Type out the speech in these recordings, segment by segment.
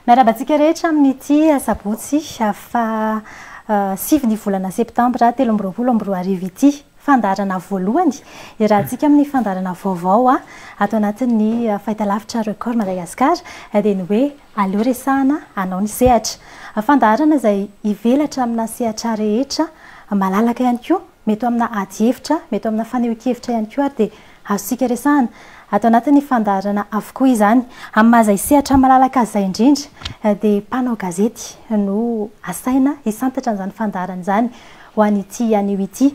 Miarahaba antsika rehetra amin'ity asabotsy faha sivy ny volana septambra 2023 ity. Fandaharana voalohany iarahantsika amin'ny fandaharana vaovao ato anatin'ny fahitalavitra Record Madagascar dia ny hoe Aleo resahana anao ny sehatra. Fandaharana izay hivelatra amina sehatra rehetra malalaka ihany koa, mety ho amina adihevitra, mety ho amina fanehoan-kevitra ihany koa ary dia azontsika resahana ato anatin'ny fandaharana avokoa izany. Amin'ny maha izay sehatra malalaka azy izay indrindra dia mpanao gazety no asaina hisantatra an'izany fandaharana izany ho an'ity anio ity.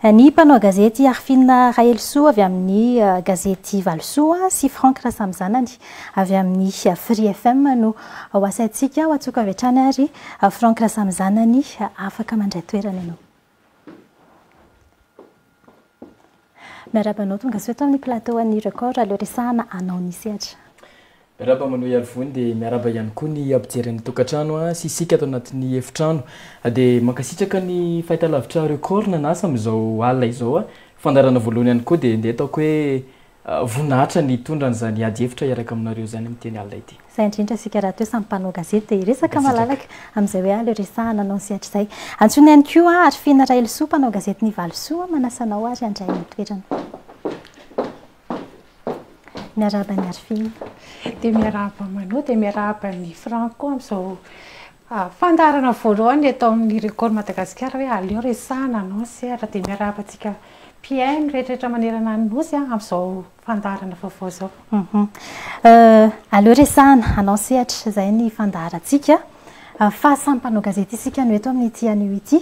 Ny mpanao gazety Arfine Rahelisoa avy amin'ny gazety Valosoa sy Franck Rasamizanany avy amin'ny Free FM no ho asaintsika ho antsoiko avy hatrany ary Franck Rasamizanany afaka mandray toerana ianao. Miarahaba anao tonga soa eto amin'ny plateau an'ny Record aleo resahana anao ny sehatra. Miarahaba Manohy Arivony dia miarahaba ihany koa ny mpijery any an-tokantrano sy isika ato anatin'ny efitrano. Dia mankasitraka ny fahitalavitra Record nanasa amin'izao alina izao. Fandaharana voalohany ihany koa dia ndeha ataoko hoe voninahitra ny hitondra an'izany ady hevitra hiaraka aminareo izany amin'ity alina ity. Izay indrindra isika rahateo samy mpanao gazety dia hiresaka malalaka amin'izay hoe aleo resahana anao ny sehatra izay. Antsoina ihany koa Arifina Rahelisoa mpanao gazetin'i Valosoa manasa anao ary handray ny toerana. Miarahaba an'i Arifina. Dia miarahaba Mano, dia miarahaba an'i Franck koa amin'izao fandaharana voalohany eto amin'ny Record Madagascar hoe aleo resahana anao ny sehatra. Dia miarahaba antsika mpihaino rehetrarehetra manerana ny Nosy amin'izao fandaharana vaovao izao. Aleo resahana anao sehatra, izay ny fandaharantsika. Fa samy mpanao gazety isika no eto amin'ity anio ity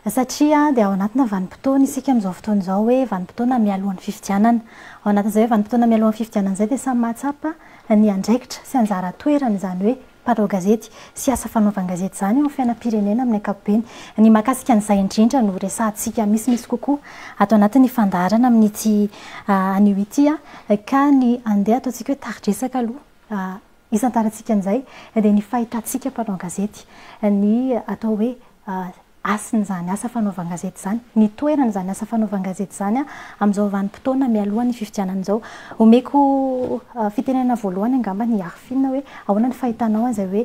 satria dia ao anatina vanim-potoana isika amin'izao fotoana izao hoe vanim-potoana mialohan'ny fifidianana. Ao anatin'izay hoe vanim-potoana mialohan'ny fifidianana izay dia samy mahatsapa ny andraikitra sy anjara toerana izany hoe mpanao gazety sy asa fanaovan-gazety izany eo amin'ny fiainam-pirenena amin'ny ankapobeny. Ny mahakasika an'izay indrindra no resahantsika misimisy kokoa ato anatin'ny fandaharana amin'ity anio ity ka ny andeha ataontsika hoe tari-dresaka aloha hisantarantsika an'izay dia ny fahitantsika mpanao gazety ny atao hoe hasin'izany asa fanaovan-gazety izany, ny toeran'izany asa fanaovan-gazety izany amin'izao vanim-potoana mialoha ny fifidianana izao. Omeko fitenenana voalohany angamba ny Arfin hoe ahoana ny fahitanao an'izay hoe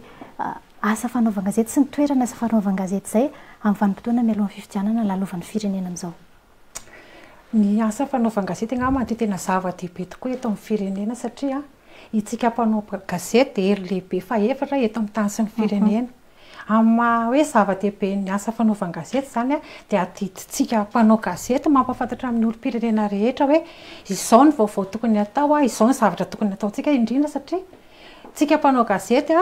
asa fanaovan-gazety sy ny toeran'ny asa fanaovan-gazety izay amin'ny vanim-potoana mialoha ny fifidianana lalovan'ny firenena amin'izao. Ny asa fanaovan-gazety angamba no tena zava-dehibe tokoa eto amin'ny firenena satria isika mpanao gazety dia hery lehibe fahefatra eto amin'ny tany sy ny firenena. Amin'ny maha hoe zava-dehibe ny asa fanaovan-gazety izany dia adidintsika mpanao gazety mampahafantatra amin'ny olom-pirenena rehetra hoe izao ny vaovao tokony hatao, izao ny zavatra tokony hataontsika indrindra satria tsika mpanao gazety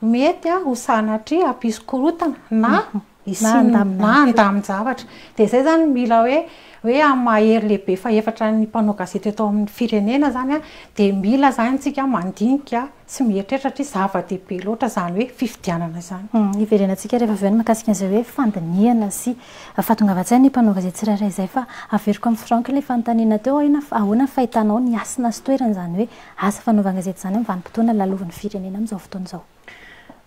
mety ho sanatria hampisy korontana na hisian'ny na handamin-javatra. Dia izay izany mila hoe hoe amin'ny maha hery lehibe fahefatra ny mpanao gazety eto amin'ny firenena izany dia mila izany tsika mandinika Tsy mieritreritra satria zava-dehibe loatra izany hoe fifidianana izany. Hiverenantsika rehefa avy eo ny mahakasika an'izay hoe fandinihana sy fahatongavan-tsaina ny mpanao gazety tsirairay izay fa averiko amin'i Franck ilay fanontaniana teo, ahoana ny fahitanao ny hasina sy toerana izany hoe asa fanaovan-gazety izany amin'ny vanim-potoana lalovan'ny firenena amin'izao fotoana izao?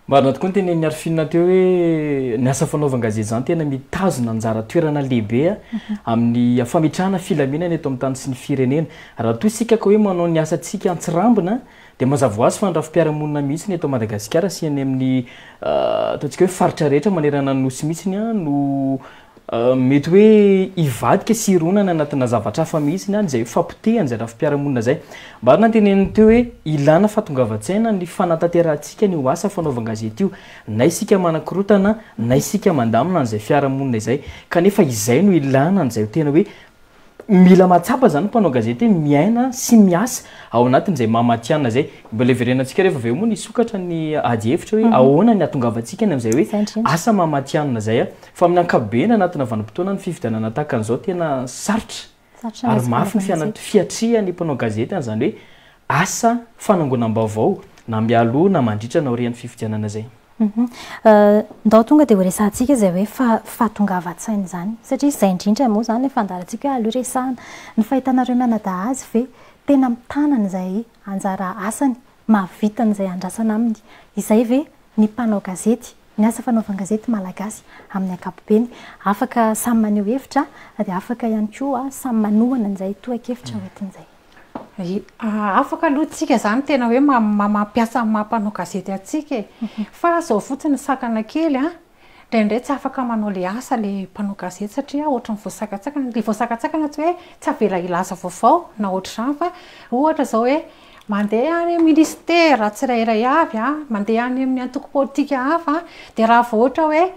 Marina tokoa ny tenenin'i Arfine teo hoe ny asa fanaovan-gazety izany tena mitazona anjara toerana lehibe amin'ny fametrahana filaminana eto amin'ny tany sy ny firenena. Raha toa isika ka hoe manao ny asantsika an-tsirambina dia mazava ho azy fa ny rafi-piarahamonina mihitsy ny eto Madagasikara sy any amin'ny ataontsika hoe faritra rehetra manerana ny Nosy mihitsy no Mety hoe hivadika sy hirona any anatina zavatra hafa mihitsy any izay fampotehana izay rafi-piarahamonina izay. Marina ny teneniny teo hoe ilana fahatongavan-tsaina ny fanatanterahantsika an'io asa fanaovan-gazety io. Na isika manakorontana na isika mandamina an'izay fiarahamonina izay. Kanefa izay no ilana an'izay tena hoe Mila mahatsapa izany ny mpanao gazety hoe miaina sy miasa ao anatin'izay maha matihanina izay. Mbola hiverenantsika rehefa avy eo moa ny hisokatra ny ady hevitra hoe ahoana ny hahatongavantsika any amin'izay hoe asa maha matihanina izay. Fa amin'ny ankapobeny anatina vanim-potoana ny fifidianana tahaka an'izao tena sarotra ary mafy ny fiatrehan'ny mpanao gazety an'izany hoe asa fanangonam-baovao na mialoha na mandritra na aorian'ny fifidianana izay. Ndao tonga dia horesahantsika izay hoe fahatongavan-tsaina izany, satria izay indrindra moa izany ilay fandaharantsika hoe aleo resahana. Ny fahitanareo mianadahy azy ve tena mitana an'izay anjara asany, mahavita an'izay andrasana aminy izay ve ny mpanao gazety, ny asa fanaovan-gazety malagasy amin'ny ankapobeny? Afaka samy maneho hevitra dia afaka ihany koa samy manohana an'izay tohan-kevitra hoentin'izay. Afaka aloha tsika izany tena hoe mampiasa ny maha mpanao gazety antsika e. Fa izao fotsiny ny sakana kely an, indraindray tsy afaka manao ilay asa ilay mpanao gazety satria ohatran'ny voasakantsakana. Ilay voasakantsakana tsy hoe tsy avela hilaza vaovao na ohatr'izany fa ohatra izao hoe mandeha any amin'ny ministera tsirairay avy an, mandeha any amin'ny antoko politika hafa an, dia raha vao ohatra hoe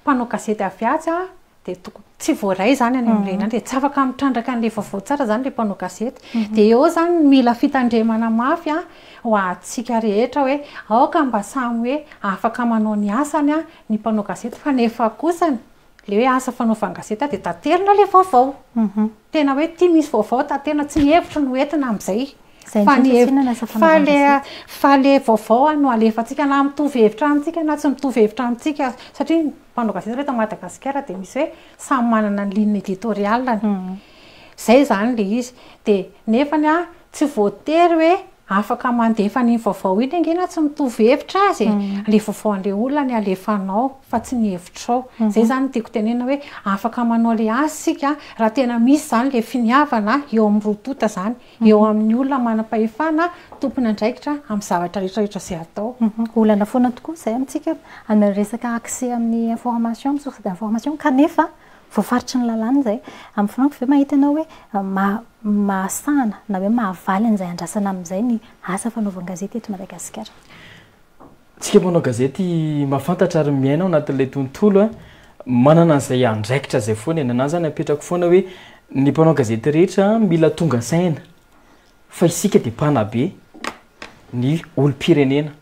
mpanao gazety avy atsy an, dia tokony tsy voaray izany any amin'ireny any, dia tsy afaka mitrandraka an'ilay vaovao tsara izany ilay mpanao gazety. Dia eo izany no mila fitandremana mafy ho antsika rehetra hoe aoka mba samy hoe afaka manao ny asany ny mpanao gazety fa nefa kosany ilay hoe asa fanaovan-gazety dia taterina ilay vaovao. Tena hoe ity misy vaovao taterina, tsy ny hevitro no entina amin'izay. Izay Fa ny indrindra tsinona ny asa fa le fanaovan-gazety. fa le vaovao no alefantsika na mitovy hevitra amintsika na tsy mitovy hevitra amintsika satria ny mpanao gazety aloha eto Madagasikara dia misy hoe samy manana ny ligne éditoriale-ny. Izay izany ilay izy. Dia nefany an, tsy voatery hoe afaka mandefa an'iny vaovao iny ange na tsy mitovy hevitra aza e. Ilay vaovao an'ilay olona no alefanao fa tsy ny hevitrao. Izay izany no tiako tenenina hoe afaka manao ilay asa isika raha tena misy izany ilay finiavana eo amin'ny roa tonta izany. eo amin'ny olona manam-pahefana tompon'andraikitra amin'ny zavatra rehetra rehetra izay atao. Olana foana tokoa izay amintsika amin'ny resaka accès amin'ny information, amin'ny source d'information kanefa voafaritry ny lalàna izay. Amin'ny Franck ve mahita ianao hoe mahasahana na hoe mahavaly an'izay andrasana amin'izay ny asa fanaovan-gazety eto Madagasikara? Tsika mpanao gazety mahafantatra ary miaina ao anatin'ilay tontolo, manana an'izay andraikitra izay foana e. Ny anah zany apetrako foana hoe ny mpanao gazety rehetra mila tonga saina fa isika dia mpanabe ny olom-pirenena.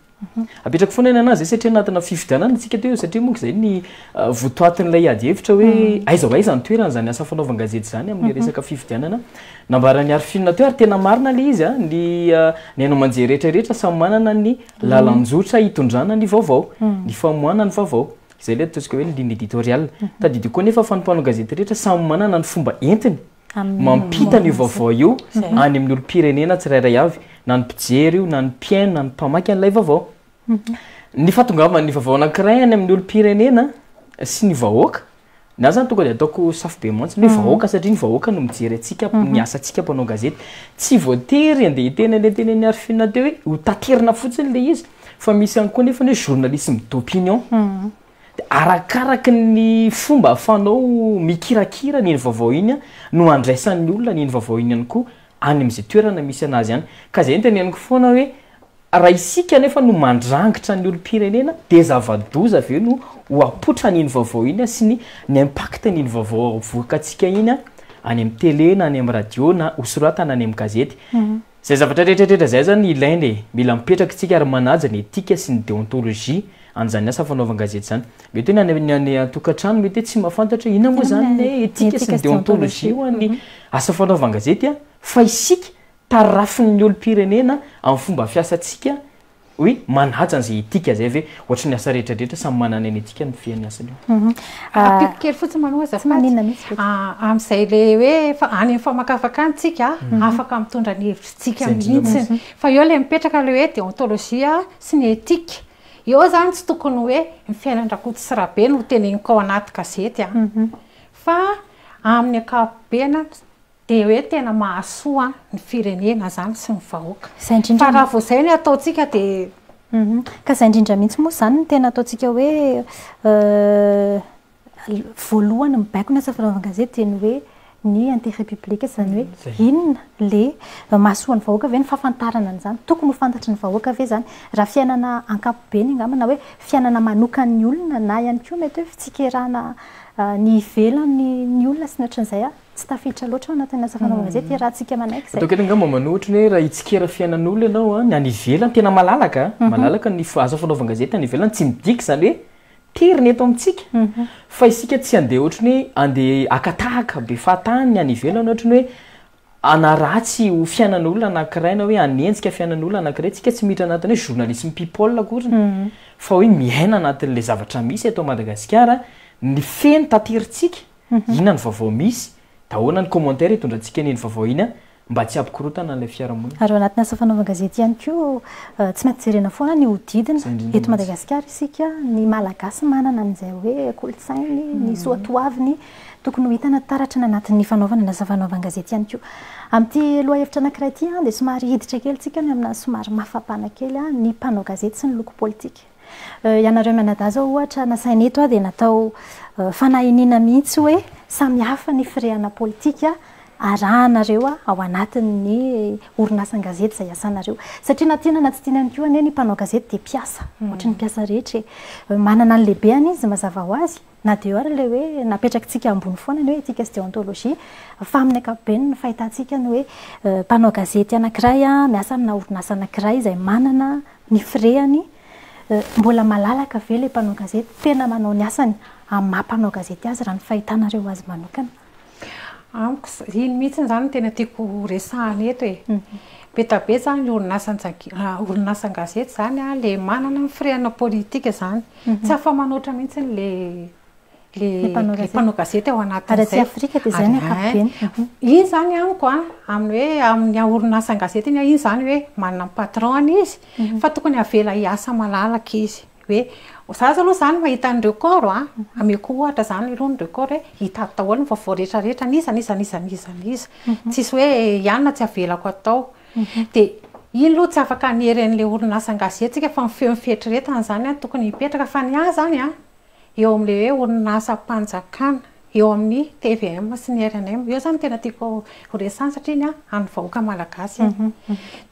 Apetrako foana ny anah zay satria anatina fifidianana isika teo satria monko zay ny votoatin'ilay ady hevitra hoe aiza ho aiza ny toerana izany asa fanaovan-gazety izany amin'ny resaka fifidianana. Nambaran'i Arphine teo ary tena marina ilay izy a, ny ny haino aman-jery rehetra rehetra samy manana ny lalan-jotra hitondrana ny vaovao, ny famoahana ny vaovao. Izay ilay ataontsika hoe ligne éditoriale. Tadidio koa nefa fa ny mpanao gazety rehetra samy manana ny fomba entiny mampita an'io vaovao io any amin'ny olom-pirenena tsirairay avy, na ny mpijery io, na ny mpihaino, na ny mpamaky an'ilay vaovao. Ny fahatongavan'ny vaovao anankiray any amin'ny olom-pirenena sy ny vahoaka Ny ahy zany tonga de ataoko safobe mantsy ny hoe vahoaka satria ny vahoaka no mijery antsika, ny asantsika mpanao gazety. Tsy voatery andeha hiteny an'ilay tenenin'i Arphine teo hoe ho taterina fotsiny ilay izy fa misy ihany koa nefa ny hoe journalisme d'opinion. De arakaraky ny fomba ahafahanao mikirakira an'iny vaovao iny no andraisan'ny olona an'iny vaovao iny ihany koa any amin'izay toerana misy anazy any. Ka zay no teneniko foana hoe Raha isika anefa no mandrangitra ny olom-pirenena dia zava-doza avy eo no ho apotran'iny vaovao iny sy ny ny impact-n'iny vaovao avoakantsika iny any amin'ny télé na any amin'ny radio na hosoratana any amin'ny gazety. Izay zavatra rehetra rehetra izay zany ilaina e! Mila mipetraka isika ary manaja ny éthique sy ny déontologie an'izany asa fanaovan-gazety izany. Mety hoe ny any any an-tokantrano mety hoe tsy mahafantatra hoe inona moa izany ny éthique sy ny déontologie ho an'ny asa fanaovan-gazety fa isika Tarafin'ny olom-pirenena amin'ny fomba fiasantsika hoe manaja an'izay etika izay ve? Ohatry ny asa rehetra rehetra samy manana ny etika mifehy ny asany io. Ampiako kely fotsiny maloha azafady. Amin'izay le hoe efa any amin'ny famakafakana tsika afaka mitondra ny hevitritsika mihitsy. Fa eo le mipetraka le hoe déontologie sy ny éthique. Eo zany tsy tokony hoe ny fiainan-dRakoto sy Rabe no teneniko ao anaty gazety an. Fa amin'ny ankapobeny Dia hoe tena mahasoa ny firenena izany sy ny vahoaka. Izay indrindra Fa raha vao izay ny ataontsika dia. Ka izay indrindra mihitsy moa izany no tena ataontsika hoe voalohany mibaiko ny asa fanaovan-gazety dia ny hoe ny intérêt public izany hoe inona le mahasoa ny vahoaka ve ny fahafantarana an'izany, tokony ho fantatry ny vahoaka ve izany, raha fiainana ankapobeny angamba na hoe fiainana manokan'ny olona na ihany koa mety hoe fitsikerana ny ivelany ny olona sy ny ohatran'izay. Tsy tafiditra loatra ao anatin'ny asa fanaovan-gazety iarahantsika manaiky izay. Ataoko eto angamba manohitra ny hoe raha hitsikera fiainan'olona ianao an, ny any ivelany tena malalaka an, malalaka ny asa fanaovan-gazety any ivelany, tsy midika izany hoe tery ny eto amintsika, fa isika tsy handeha ohatry ny hoe handeha haka tahaka be fahatany ny any ivelany ohatry ny hoe hanaratsy ho fiainan'olona anankiray na hoe hanenjika fiainan'olona anankiray, tsika tsy miditra anatin'ny hoe journalisme people akory fa hoe miaina anatin'ilay zavatra misy eto Madagasikara, ny feno taterintsika. Inona ny vaovao misy? Da ahoana ny commentaire hitondrantsika an'iny vaovao iny mba tsy hampikorontana an'ilay fiarahamonina? Ary ao anatin'ny asa fanaovan-gazety ihany koa, tsy maintsy jerena foana ny hodidina. Eto Madagasikara isika, ny Malagasy manana an'izay hoe kolontsainy, ny soatoaviny. tokony ho hitana taratra ny anatin'ny fanaovana ny asa fanaovan-gazety ihany koa. Amin'ity lohahevitra anankiray ity dia somary hiditra kely tsika ny amina somary mafapana kely ny mpanao gazety sy ny loko politika. Ianareo mianadahy izao ohatra nasaina eto dia natao fanahiniana mihitsy hoe samy hafa ny firehana politika arahanareo ao anatin'ny orinasan-gazety izay iasanareo. Satria na tiana na tsy tiana ihany koa anie ny mpanao gazety dia mpiasa, ohatry ny mpiasa rehetra e. Manana ny lehibeny izy mazava ho azy, na dia eo ary ilay hoe napetrakitsika ambony foana ny hoe éthique sy déontologie, fa amin'ny ankapobeny ny fahitantsika ny hoe mpanao gazety anankiray miasa amina orinasa anankiray izay manana ny firehany, mbola malalaka ve ilay mpanao gazety tena manao ny asany amin'ny maha mpanao gazety azy raha ny fahitanareo azy manokana? Amiko, iny mihitsy izany no tena tiako ho resahana eto e. Be dia be izany ny orinasan-gazety izany ilay manana ny firehana politika izany. Tsy afa-manoatra mihitsy ilay mpanao gazety ao anatin'izay. Ary aty Afrika dia izay ny ankapobeny. Iny izany amiko an, amin'ny hoe amin'ny orinasan-gazety iny, iny izany hoe manana ny patron-ny izy, fa tokony avela hiasa malalaka izy. Hoe, za zao aloha zany mahita ny record a, ameko ohatra zany aloha ny record hoe hita ato daholo ny vaovao rehetra rehetra n'iza n'iza n'iza n'iza n'iza, tsisy hoe ianona tsy avelako atao, de iny aloha tsy afaka hanery an'le orinasan-gazety tsika fa ny feon'ny fieritreretana zany an tokony hipetraka fa ny ahy zany an eo amin'le hoe orinasam-panjakana eo amin'ny tvm sy ny rnm, eo zany tena tiako ho resahana satria iny an'ny vahoaka malagasy iny.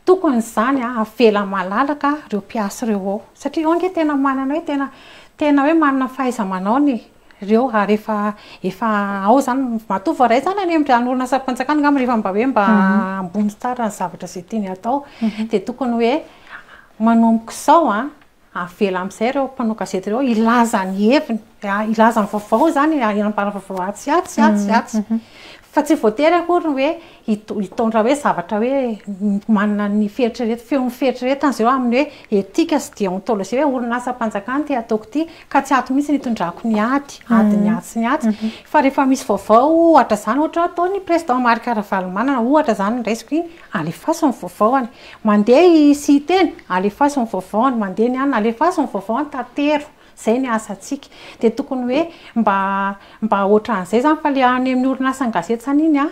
Tokony izany avela malalaka ireo mpiasa ireo ao satria ireo ange tena manana hoe tena tena hoe manana fahaiza-manao ny ireo ary efa efa ao izany matoa voaray izany any amin'ireny orinasam-panjakana angamba rehefa mba hoe mba ambony tsara ny zavatra izay tiany atao dia tokony hoe manomboka izao an Avela amin'izay ireo mpanao gazety ireo hilaza ny heviny, hilaza ny vaovao izany e, hanambara vaovao atsy atsy atsy atsy. Fa tsy voatery akory ny hoe hitondra hoe zavatra hoe manana ny fieritreretana, feon'ny fieritreretana zareo amin'ny hoe éthique sy déontologie hoe orinasam-panjakana ity ataoko ity ka tsy ato mihitsy ny hitondrako ny ady, adin'ny atsy sy ny atsy. Fa rehefa misy vaovao ohatra izany, ohatra hoe ataon'ny président Marc Ravalomanana ohatra izany no raisiko iny, alefaso ny vaovaony. Mandeha i Siteny, alefaso ny vaovaony, mandeha ny anona, alefaso ny vaovaony, tatero, zay ny asantsika. Dia tokony hoe mba mba ohatran'izay zany fa le any amin'ny orinasan-gazety zany iny an,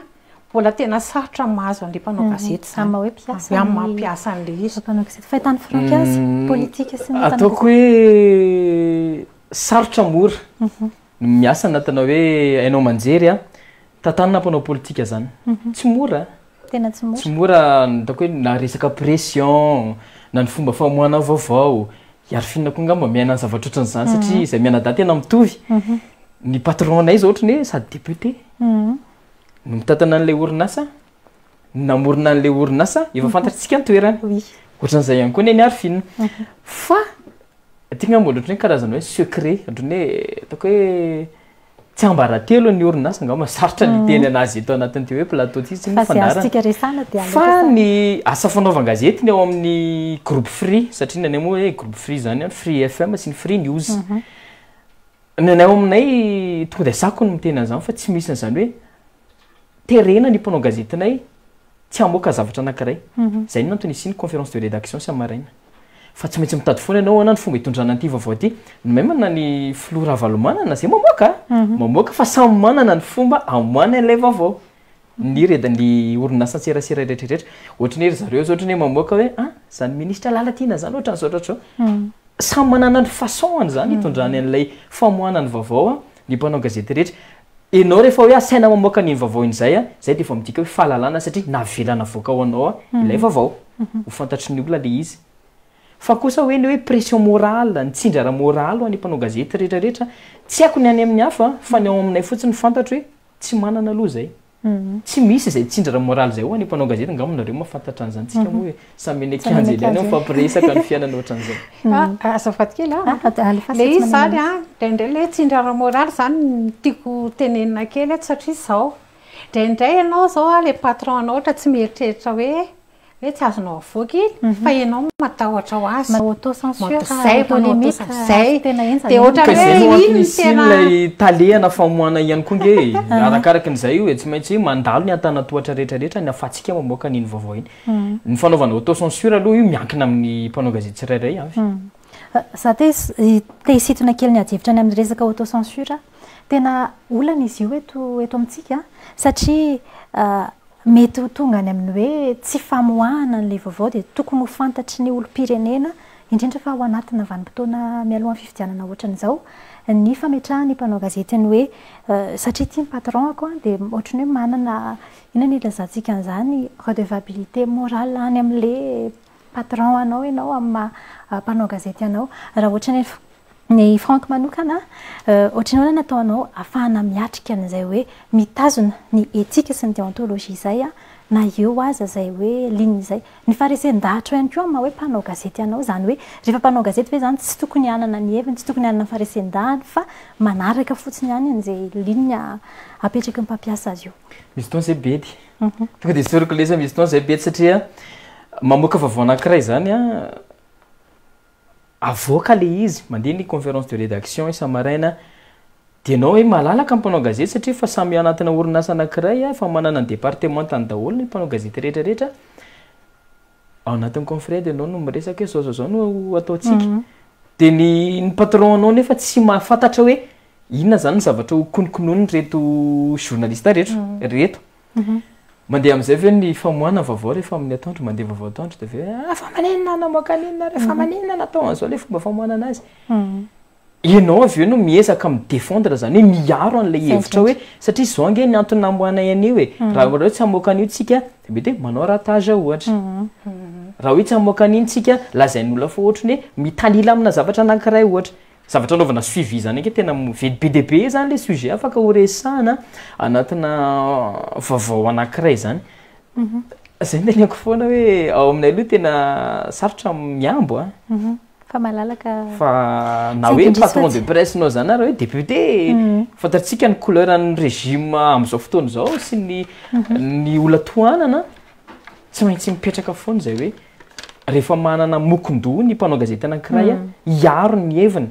mbola tena sarotra ny mahazo an'le mpanao gazety zany. Amin'ny maha hoe mpiasa Amin'ny maha mpiasa an'le izy. Mpanao gazety. Fahitan'i Franck azy, politika sy ny mpanao Ataoko hoe sarotra mora ny miasa anatina hoe haino aman-jery an, tantanana mpanao politika zany. Tsy mora. Tena tsy mora. Tsy mora ny ataoko hoe na resaka pression, na ny fomba famoahana vaovao. I Arphine koa angamba miaina ny zavatra ohatran'izany satria izay mianadahy tena mitovy. Ny patron-nay izao ohatran'ny hoe sady député no mitantana an'ilay orinasa, no namorona an'ilay orinasa, efa fantatsika ny toerany. Ohatran'izay ihany koa ny an'i Arphine. Fa ity angamba mbola ohatran'ny hoe karazana hoe secret, ohatran'ny hoe ataoko hoe Tsiambaratelo ny orinasa angamba sarotra ny hiteny anazy eto anatin'ity hoe plateau ity tsy ny Fa izay fandaharana. azontsika resahana dia Fa alefa ny asa fanaovan-gazety ny ao amin'ny groupe Free satria ny anay moa hoe groupe Free izany an, Free FM sy ny Free News. Ny anay ao aminay tonga dia sahiko ny miteny an'izany fa tsy misy an'izany hoe terena ny mpanao gazetinay tsy hamoaka zavatra anankiray. Izay no antony hisian'ny conférence de rédaction isa-maraina. Fa tsy maintsy mitady foana ianao ahoana ny fomba hitondrana an'ity vaovao ity. Même na ny filoha Ravalomanana izay mamoaka, mamoaka fa samy manana ny fomba amoahany an'ilay vaovao. Ny reda ny orinasan-tserasera rehetra rehetra. Ohatry ny hoe ry zareo izao ohatry ny hoe mamoaka hoe ah, izany ministra Lalatiana izany ohatran'izao ohatran'izao. Samy manana ny façon-ny izany hitondrany an'ilay famoahana ny vaovao ny mpanao gazety rehetra. Enao rehefa hoe asaina mamoaka an'iny vaovao iny izay an, izay dia efa midika hoe fahalalana satria navela navoaka ho anao ilay vaovao, ho fantatry ny olona ilay izy. Fa kosa hoe ny hoe pression morale, ny tsindry ara-moraly ho an'ny mpanao gazety rehetra rehetra, tsy haiko ny any amin'ny hafa fa ny ao aminay fotsiny fantatro hoe tsy manana aloha izay. Tsy misy izay tsindry ara-moraly izay ho an'ny mpanao gazety, angamba nareo mahafantatra an'izany, tsika moa hoe samy eny an-kianja eny ihany mifampiresaka ny fiainana ohatran'izay. Azafady kely an, ilay izy izany an, indraindray ilay hoe tsindry ara-moraly izany no tiako tenenina kely eto satria izao, indraindray ianao izao an, ilay patron-nao ohatra tsy mieritreritra hoe hoe tsy azonao avoaka iny fa ianao no matahotra ho azy. Manao auto censure, Zay, auto manao auto limite, censure, zay. tena henjana Dia iny. ohatran'ny Ka izay no hoe antony iny no tena hisian'ilay talehana famoahana ihany koa nge e. Arakaraky ny izay io e, tsy maintsy mandalo ny antanantohatra rehetra rehetra ny ahafahantsika mamoaka an'iny vaovao iny. Ny fanaovana auto censure aloha io miankina amin'ny mpanao gazety tsirairay avy. Za te te hisintona kely ny adihevitra ny amin'ny resaka autocensure. Tena olana izy io eto eto amintsika satria mety ho tonga any amin'ny hoe tsy famoahana an'ilay vaovao dia tokony ho fantatry ny olom-pirenena, indrindra fa ao anatina vanim-potoana mialohan'ny fifidianana ohatran'izao, ny fametrahan'ny mpanao gazety ny hoe satria ity ny patron-ako dia ohatran'ny hoe manana, inona no ilazantsika an'izany, redevabilité morale any amin'ilay patron anao ianao amin'ny maha mpanao gazety anao. Raha ohatran'ny ny Franck manokana, ohatran'ny ahoana no ataonao ahafahana miatrika an'izay hoe mitazona ny éthique sy ny déontologie izay na eo aza izay hoe ligne izay. Ny faharesen-dahatra ihany koa amin'ny maha hoe mpanao gazety anao, izany hoe rehefa mpanao gazety ve izany tsy tokony hanana ny heviny, tsy tokony hanana ny faharesen-dahany fa manaraka fotsiny ihany an'izay ligne apetraky ny mpampiasa azy io. Misy fotoana izay bedy. Tonga dia esoriko ilay izy hoe misy fotoana izay bedy satria mamoaka vaovao anankiray izany an, avoaka le izy, mandeha ny conférence de rédaction isa-maraina, dia ianao hoe malalaka ny mpanao gazety satria efa samy anatina orinasa anankiray, efa manana ny départementany daholo ny mpanao gazety rehetra rehetra, ao anatin'ny confrère ianao no miresaka hoe zao zao zao no ataontsika, dia ny ny patron anao nefa tsy mahafantatra hoe inona zany ny zavatra ho konokononin'ireto journaliste rehetra reto. Mandeha amin'izay ve ny famoahana vaovao rehefa amin'ny atoandro, mandeha vaovao atoandro dia avy eo ah fa maninona namoaka an'iny nareo, fa maninona natao an'izao ilay fomba famoahana anazy. Ianao avy eo no miezaka mi-défendre izany hoe miaro an'ilay hevitra hoe satria izao ange ny antony namoahanay an'io e, raha ohatra hoe tsy hamoaka an'io tsika dia mety hoe manao ratage ohatra. Raha hoe tsy hamoaka an'iny tsika lazain'olona fa ohatry ny hoe mitanila amina zavatra anankiray ohatra. Zavatra anaovana suivi zany ange tena be dia be zany le sujet afaka ho resahana anatina vaovao anankiray zany. Zay no teneniko foana hoe ao aminay aloha tena sarotra mihambo a. Fa malalaka. Fa na hoe patron de presse nao zany ary hoe député, fantatsika ny couleur an'ny régime amin'izao fotoana izao sy ny ny olona tohanana. Tsy maintsy mipetraka foana izay hoe rehefa manana mokon-doha ny mpanao gazety anankiray hiaro ny heviny.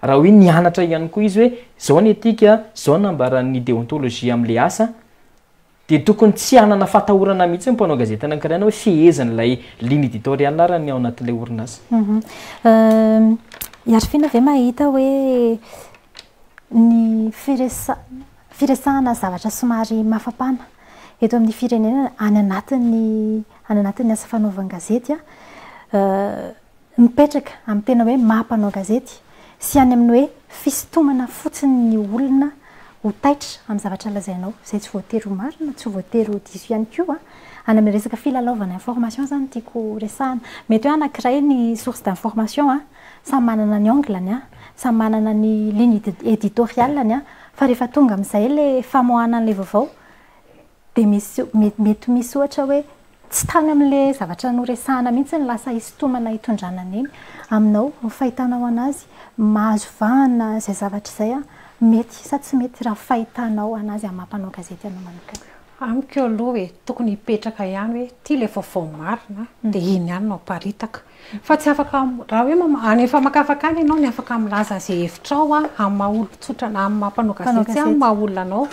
Raha hoe nianatra ihany koa izy hoe izao ny etika, izao ny nambaran'ny déontologie amin'ilay asa, dia tokony tsy hanana fahatahorana mihitsy ny mpanao gazety anankiray na hoe fehezin'ilay ligne éditoriale ary ny ao anatin'ilay orinasa. I Arifina ve mahita hoe ny firesa- firesahana zavatra somary mafapana eto amin'ny firenena any anatin'ny any anatin'ny asa fanaovan-gazety mipetraka amin'ny tena hoe maha mpanao gazety sy any amin'ny hoe fisintomana fotsiny ny olona ho taitra amin'ny zavatra lazainao izay tsy voatery ho marina, tsy voatery ho diso ihany koa. Any amin'ny resaka filalaovana information izany no tiako resahana. Mety hoe anankiray ny source d'information, samy manana ny angle-ny, samy manana ny ligne éditoriale-ny, fa rehefa tonga amin'izay ilay famoahana an'ilay vaovao dia misy mety misy ohatra hoe tsy tany amin'ilay zavatra noresahana mihitsy ny lasa hisintomana hitondrana an'iny. Aminao, ny fahitanao an'azy, mahazo vahana izay zavatra izay mety sa tsy mety raha fahitanao an'azy amin'ny maha mpanao gazety anao manokana? Amiko aloha e, tokony hipetraka ihany hoe ity ilay vaovao marina dia iny ihany no aparitaka. Fa tsy afaka, raha hoe any amin'ny famakafakana ianao ny afaka milaza izay hevitrao amin'ny maha olon-tsotra na amin'ny maha mpanao gazety sy amin'ny maha olona anao.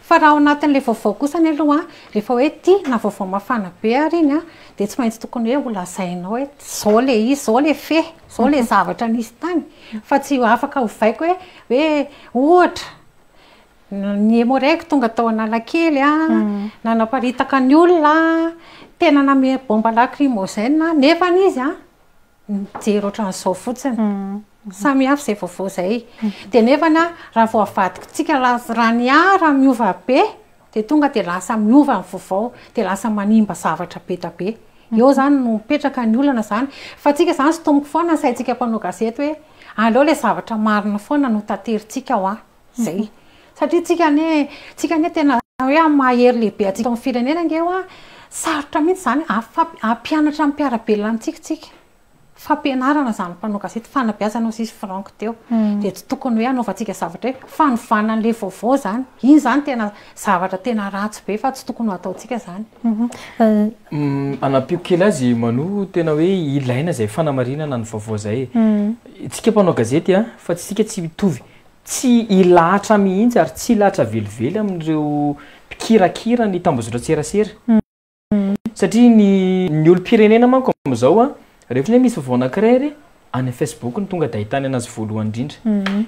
Fa raha ao anatin'ilay vaovao kosa anie aloha, rehefa hoe ity na vaovao mafana be ary iny dia tsy maintsy tokony hoe holazainao hoe izao ilay izy, izao ilay fe, izao ilay zavatra nisy tany. Fa tsy afaka ovaiko hoe hoe ohatra, Ny Emmo-Reg tonga tao Analakely nanaparitaka ny olona, tena namehy bombe lacrymogène nefa izy nijery ohatran'izao fotsiny. Samy hafa izay vaovao izay. Dia nefa raha vao avadikitsika raha ny ara miova be dia tonga dia lasa miova ny vaovao, dia lasa manimba zavatra be dia be. Eo izany no mipetraka ny olana izany. Fa tsika izany sintomiko foana ny saintsika mpanao gazety hoe aleo ilay zavatra marina foana no taterintsika hoa. Zay. Satria tsika anie, tsika anie tena hoe amin'ny maha hery lehibe antsika amin'ny firenena ange hoa, sarotra mihitsy izany hampianatra ny mpiara-belona amintsika tsika. Fampianarana izany mpanao gazety, fanabeazana hozy izy Franck teo. Dia tsy tokony hoe hanaovantsika zavatra hoe fanovana an'ilay vaovao izany. Iny izany tena zavatra tena ratsy be fa tsy tokony ho ataontsika izany. Anampiako kely azy Manu, tena hoe ilaina izay fanamarinana ny vaovao izay e. Tsika mpanao gazety a, fa tsika tsy mitovy. Tsy hilahatra mihitsy ary tsy hilahatra velively amin'ireo mpikirakira ny tambazotran-tserasera. Satria ny ny olom-pirenena manko amin'izao an, rehefa hoe misy vaovao anankiray ary Any Facebook no tonga dia ahitany anazy voalohany indrindra.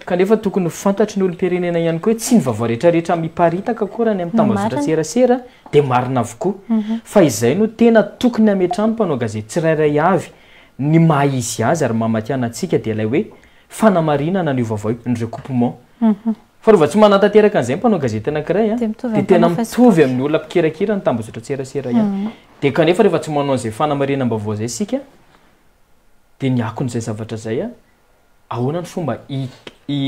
Kanefa tokony ho fantatry ny olom-pirenena ihany koa hoe tsy ny vaovao rehetrarehetra miparitaka akory any amin'ny tambazotran-tserasera dia marina avokoa. Fa izay no tena tokony hametrahan'ny mpanao gazety tsirairay avy ny maha izy azy ary maha matihanina antsika dia ilay hoe fanamarinana an'io vaovao io, ny recoupement. Fa rehefa tsy manatanteraka an'izay ny mpanao gazety anankiray dia tena mitovy amin'ny olona mpikirakira ny tambazotran-tserasera ihany. Dia kanefa rehefa tsy manao an'izay fanamarinam-baovao izay isika Dia ny akon'izay zavatra izay an, ahoana ny fomba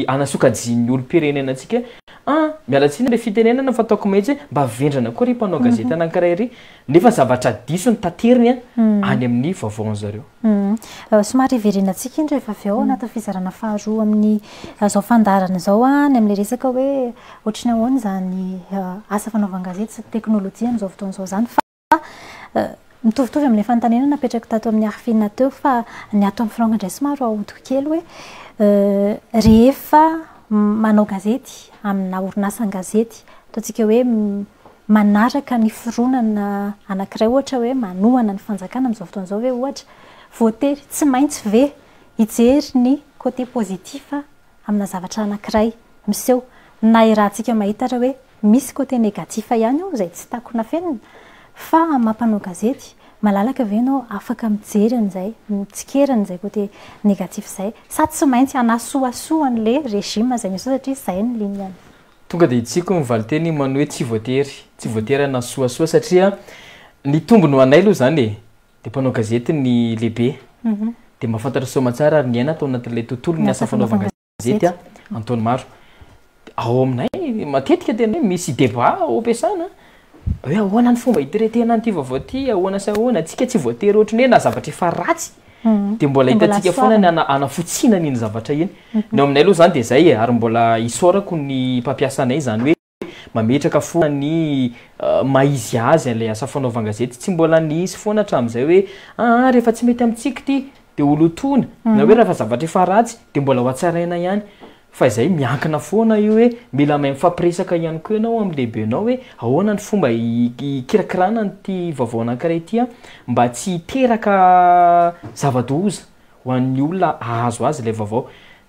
hanasokajian'ny olom-pirenena antsika hoe an, miala tsiny ilay fitenenana fa ataoko mahitsy hoe mba vendrana koa ry mpanao gazety anankiray ry, nefa zavatra diso no tateriny an, any amin'ny vaovaon-dry zareo. Somary hiverenantsika iny rehefa avy eo ao anatin'ny fizarana faharoa amin'ny izao fandaharana izao an, ny amin'ilay resaka hoe ohatry ny ahoana izany asa fanaovan-gazety sy teknolojia amin'izao fotoana izao izany fa Mitovitovy amin'ilay fanontaniana napetrako tato amin'ny Arfina teo fa ny ato amin'ny Franck indray somary ahodiko kely hoe rehefa manao gazety amina orinasan-gazety, ataontsika hoe manaraka ny fironana anankiray ohatra hoe manohana ny fanjakana amin'izao fotoana izao ve ohatra, voatery tsy maintsy ve hijery ny côté positif amina zavatra anankiray miseho na irahantsika mahita ary hoe misy côté négatif ihany ao izay tsy takona afenina fa amin'ny maha mpanao gazety malalaka ve ianao afaka mijery an'izay mitsikera an'izay côté négatif izay sa tsy maintsy hanasohasoa an'le régime izay misy ao satria izay ny ligne-ny. Tonga dia hitsiko ny valinteny manohy hoe tsy voatery, tsy voatery hanasohasoa satria ny tombony ho anay aloha izany e, dia mpanao gazety ny lehibe, dia mahafantatra soamantsara ary niaina tao anatin'ilay tontolon'ny asa fanaovan-gazety an-taony maro. Ao aminay matetika tena hoe misy débat ao am-piasana hoe ahoana ny fomba hi-traiter-na an'ity vaovao ity, ahoana sy ahoana, antsika tsy voatery ohatran'ny hoe na zavatra efa ratsy dia mbola hitantsika foana ny hanafotsiana an'iny zavatra iny. Ny ao aminay aloha izany dia izay e, ary mbola isaorako ny mpampiasa anay izany hoe mametraka foana ny maha izy azy an'ilay asa fanaovan-gazety. Tsy mbola nisy foana hatramin'izay hoe aa rehefa tsy mety amintsika ity dia ho lotoina, na hoe rehefa zavatra efa ratsy dia mbola ho hatsaraina ihany. Fa izay miankina foana io hoe mila mahay mifampiresaka ihany koa ianao amin'ny lehibenao hoe ahoana ny fomba hikirakirana an'ity vaovao anankiray ity mba tsy hiteraka zava-doza ho an'ny olona hahazo azy ilay vaovao.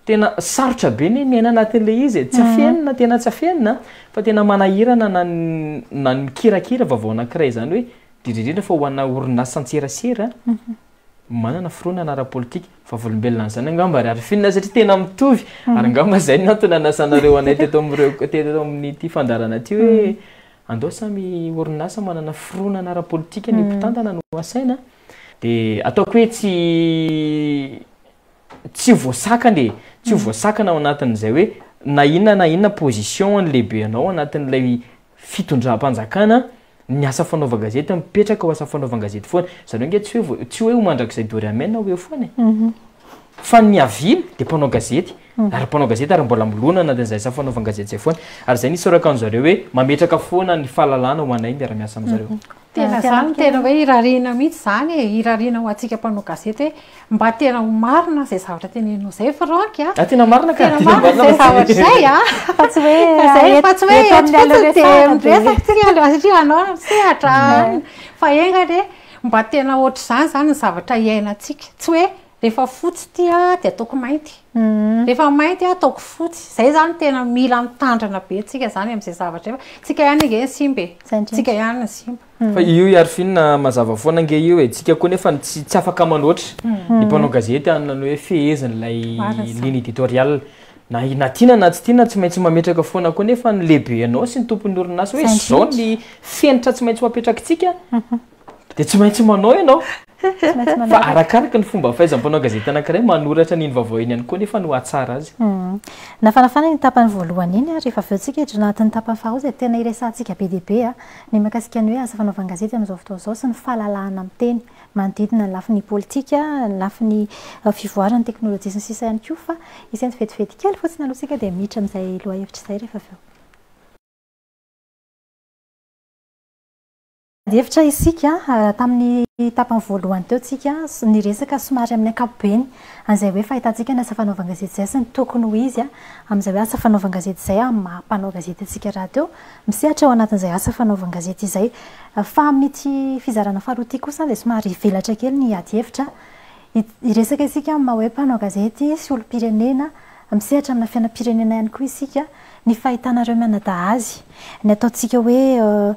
Tena sarotra be ny miaina anatin'ilay izy e, tsy afenina, tena tsy afenina fa tena manahirana na ny na ny mikirakira vaovao anankiray izany hoe indrindra indrindra fa ho ana orinasan-tserasera manana fironana ara-politika. Vavolombelona an'izany angamba ry Arifina satria tena mitovy ary angamba izay no antony nanasanareo anay teto amin'ireo teto amin'ity fandaharana ity hoe andao samy orinasa manana fironana ara-politika ny mpitantana no asaina dia ataoko hoe tsy Tsy ho voasakana e! Tsy ho voasakana ao anatin'izay hoe na inona na inona position ny lehibe anao anatin'ilay fitondram-panjakana, ny asa fanaovan-gazety mipetraka ho asa fanaovan-gazety foana. Zareo ange tsy hoe tsy hoe ho mandrakizay dory amen ho eo foana e! Fa ny niaviana dia mpanao gazety, ary mpanao gazety ary mbola milona anatin'izay asa fanaovan-gazety izay foana. Ary izay no isaorako an-jareo hoe mametraka foana ny fahalalana ho anay miara-miasa amin-jareo. Tena zany no tena hoe irariana mihitsy zany e, irariana ho antsika mpanao gazety hoe mba tena ho marina izay zavatra teneninao izay Franck a. Ah tena marina ka. Tena marina izay zavatra izay a. Fa tsy hoe Zay fa tsy hoe eto fotsiny dia miresaka tsika aloha satria anao no misehatra fa enga anie mba tena ohatr'izany zany ny zavatra iainantsika, tsy hoe rehefa fotsy ity a dia ataoko mainty, rehefa mainty a ataoko fotsy, zay zany tena mila mitandrina be tsika zany amin'izay zavatra izay fa tsika ihany ange ny simba e, tsika ihany ny simba. Fa io i Arifina mazava foana ange io e, tsika koa nefa tsy tsy afaka manoatra ny mpanao gazety hanana ny hoe fehezin'ilay ligne éditoriale, na na tiana na tsy tiana tsy maintsy mametraka foana koa nefa ny lehibe anao sy ny tompon'ny orinasa hoe zao ny fenitra tsy maintsy ho apetrakitsika. Dia tsy maintsy manao ianao. Fa arakaraka ny fomba fahaizan'ny mpanao gazety anankiray manoratra an'iny vaovao iny ihany koa nefa no hahatsara azy. Nafanafana iny tapany voalohany iny ary rehefa avy eo tsika hiditra anatin'ny tapany faharoa izay tena iresahantsika be dia be ny mahakasika ny hoe asa fanaovan-gazety amin'izao fotoana izao sy ny fahalalahana miteny manodidina ny lafiny politika, ny lafiny fivoaran'ny teknolojia sy ny sisa ihany koa fa hisento vetivety kely fotsiny aloha isika dia miditra amin'izay lohahevitra izay rehefa avy eo. Niady hevitra isika tamin'ny tapany voalohany teo tsika niresaka somary amin'ny ankapobeny an'izay hoe fahitantsika ny asa fanaovan-gazety izay sy ny tokony ho izy amin'izay hoe asa fanaovan-gazety izay amin'ny maha mpanao gazety antsika rahateo misehatra ao anatin'izay asa fanaovan-gazety izay. Fa amin'ity fizarana faharoa ity kosa dia somary hivelatra kely ny ady hevitra. Hiresaka isika amin'ny maha hoe mpanao gazety sy olom-pirenena, misehatra amina fiainam-pirenena ihany koa isika, ny fahitanareo mianadahy azy, ny ataontsika hoe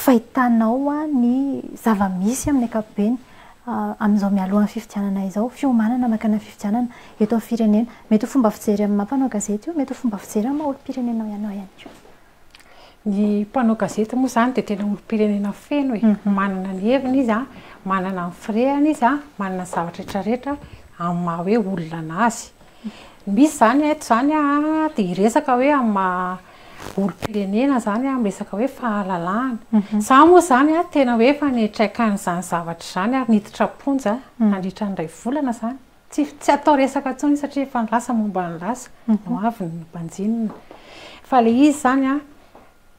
fahitanao ny zava-misy amin'ny ankapobeny amin'izao mialohan'ny fifidianana izao, fiomanana mankany amin'ny fifidianana eto amin'ny firenena. Mety ho fomba fijery amin'ny maha mpanao gazety io, mety ho fomba fijery amin'ny maha olom-pirenena ianao ihany koa. Ny mpanao gazety moa izany dia tena olom-pirenena feno e. Manana ny heviny izy an, manana ny firehany izy an, manana ny zavatra rehetra rehetra amin'ny maha hoe olona an'azy. Misy izany eto izany an, dia hiresaka hoe amin'ny maha olom-pirenena izany an, miresaka hoe fahalalahana. Izaho moa izany an, tena hoe efa niantraikan'izany zavatra izany ary niditra am-ponja nandritra ny iray volana izany. Tsy tsy atao resaka intsony satria efa ny lasa momba ny lasa, ny ho avy no banjinina. Fa ilay izy izany an,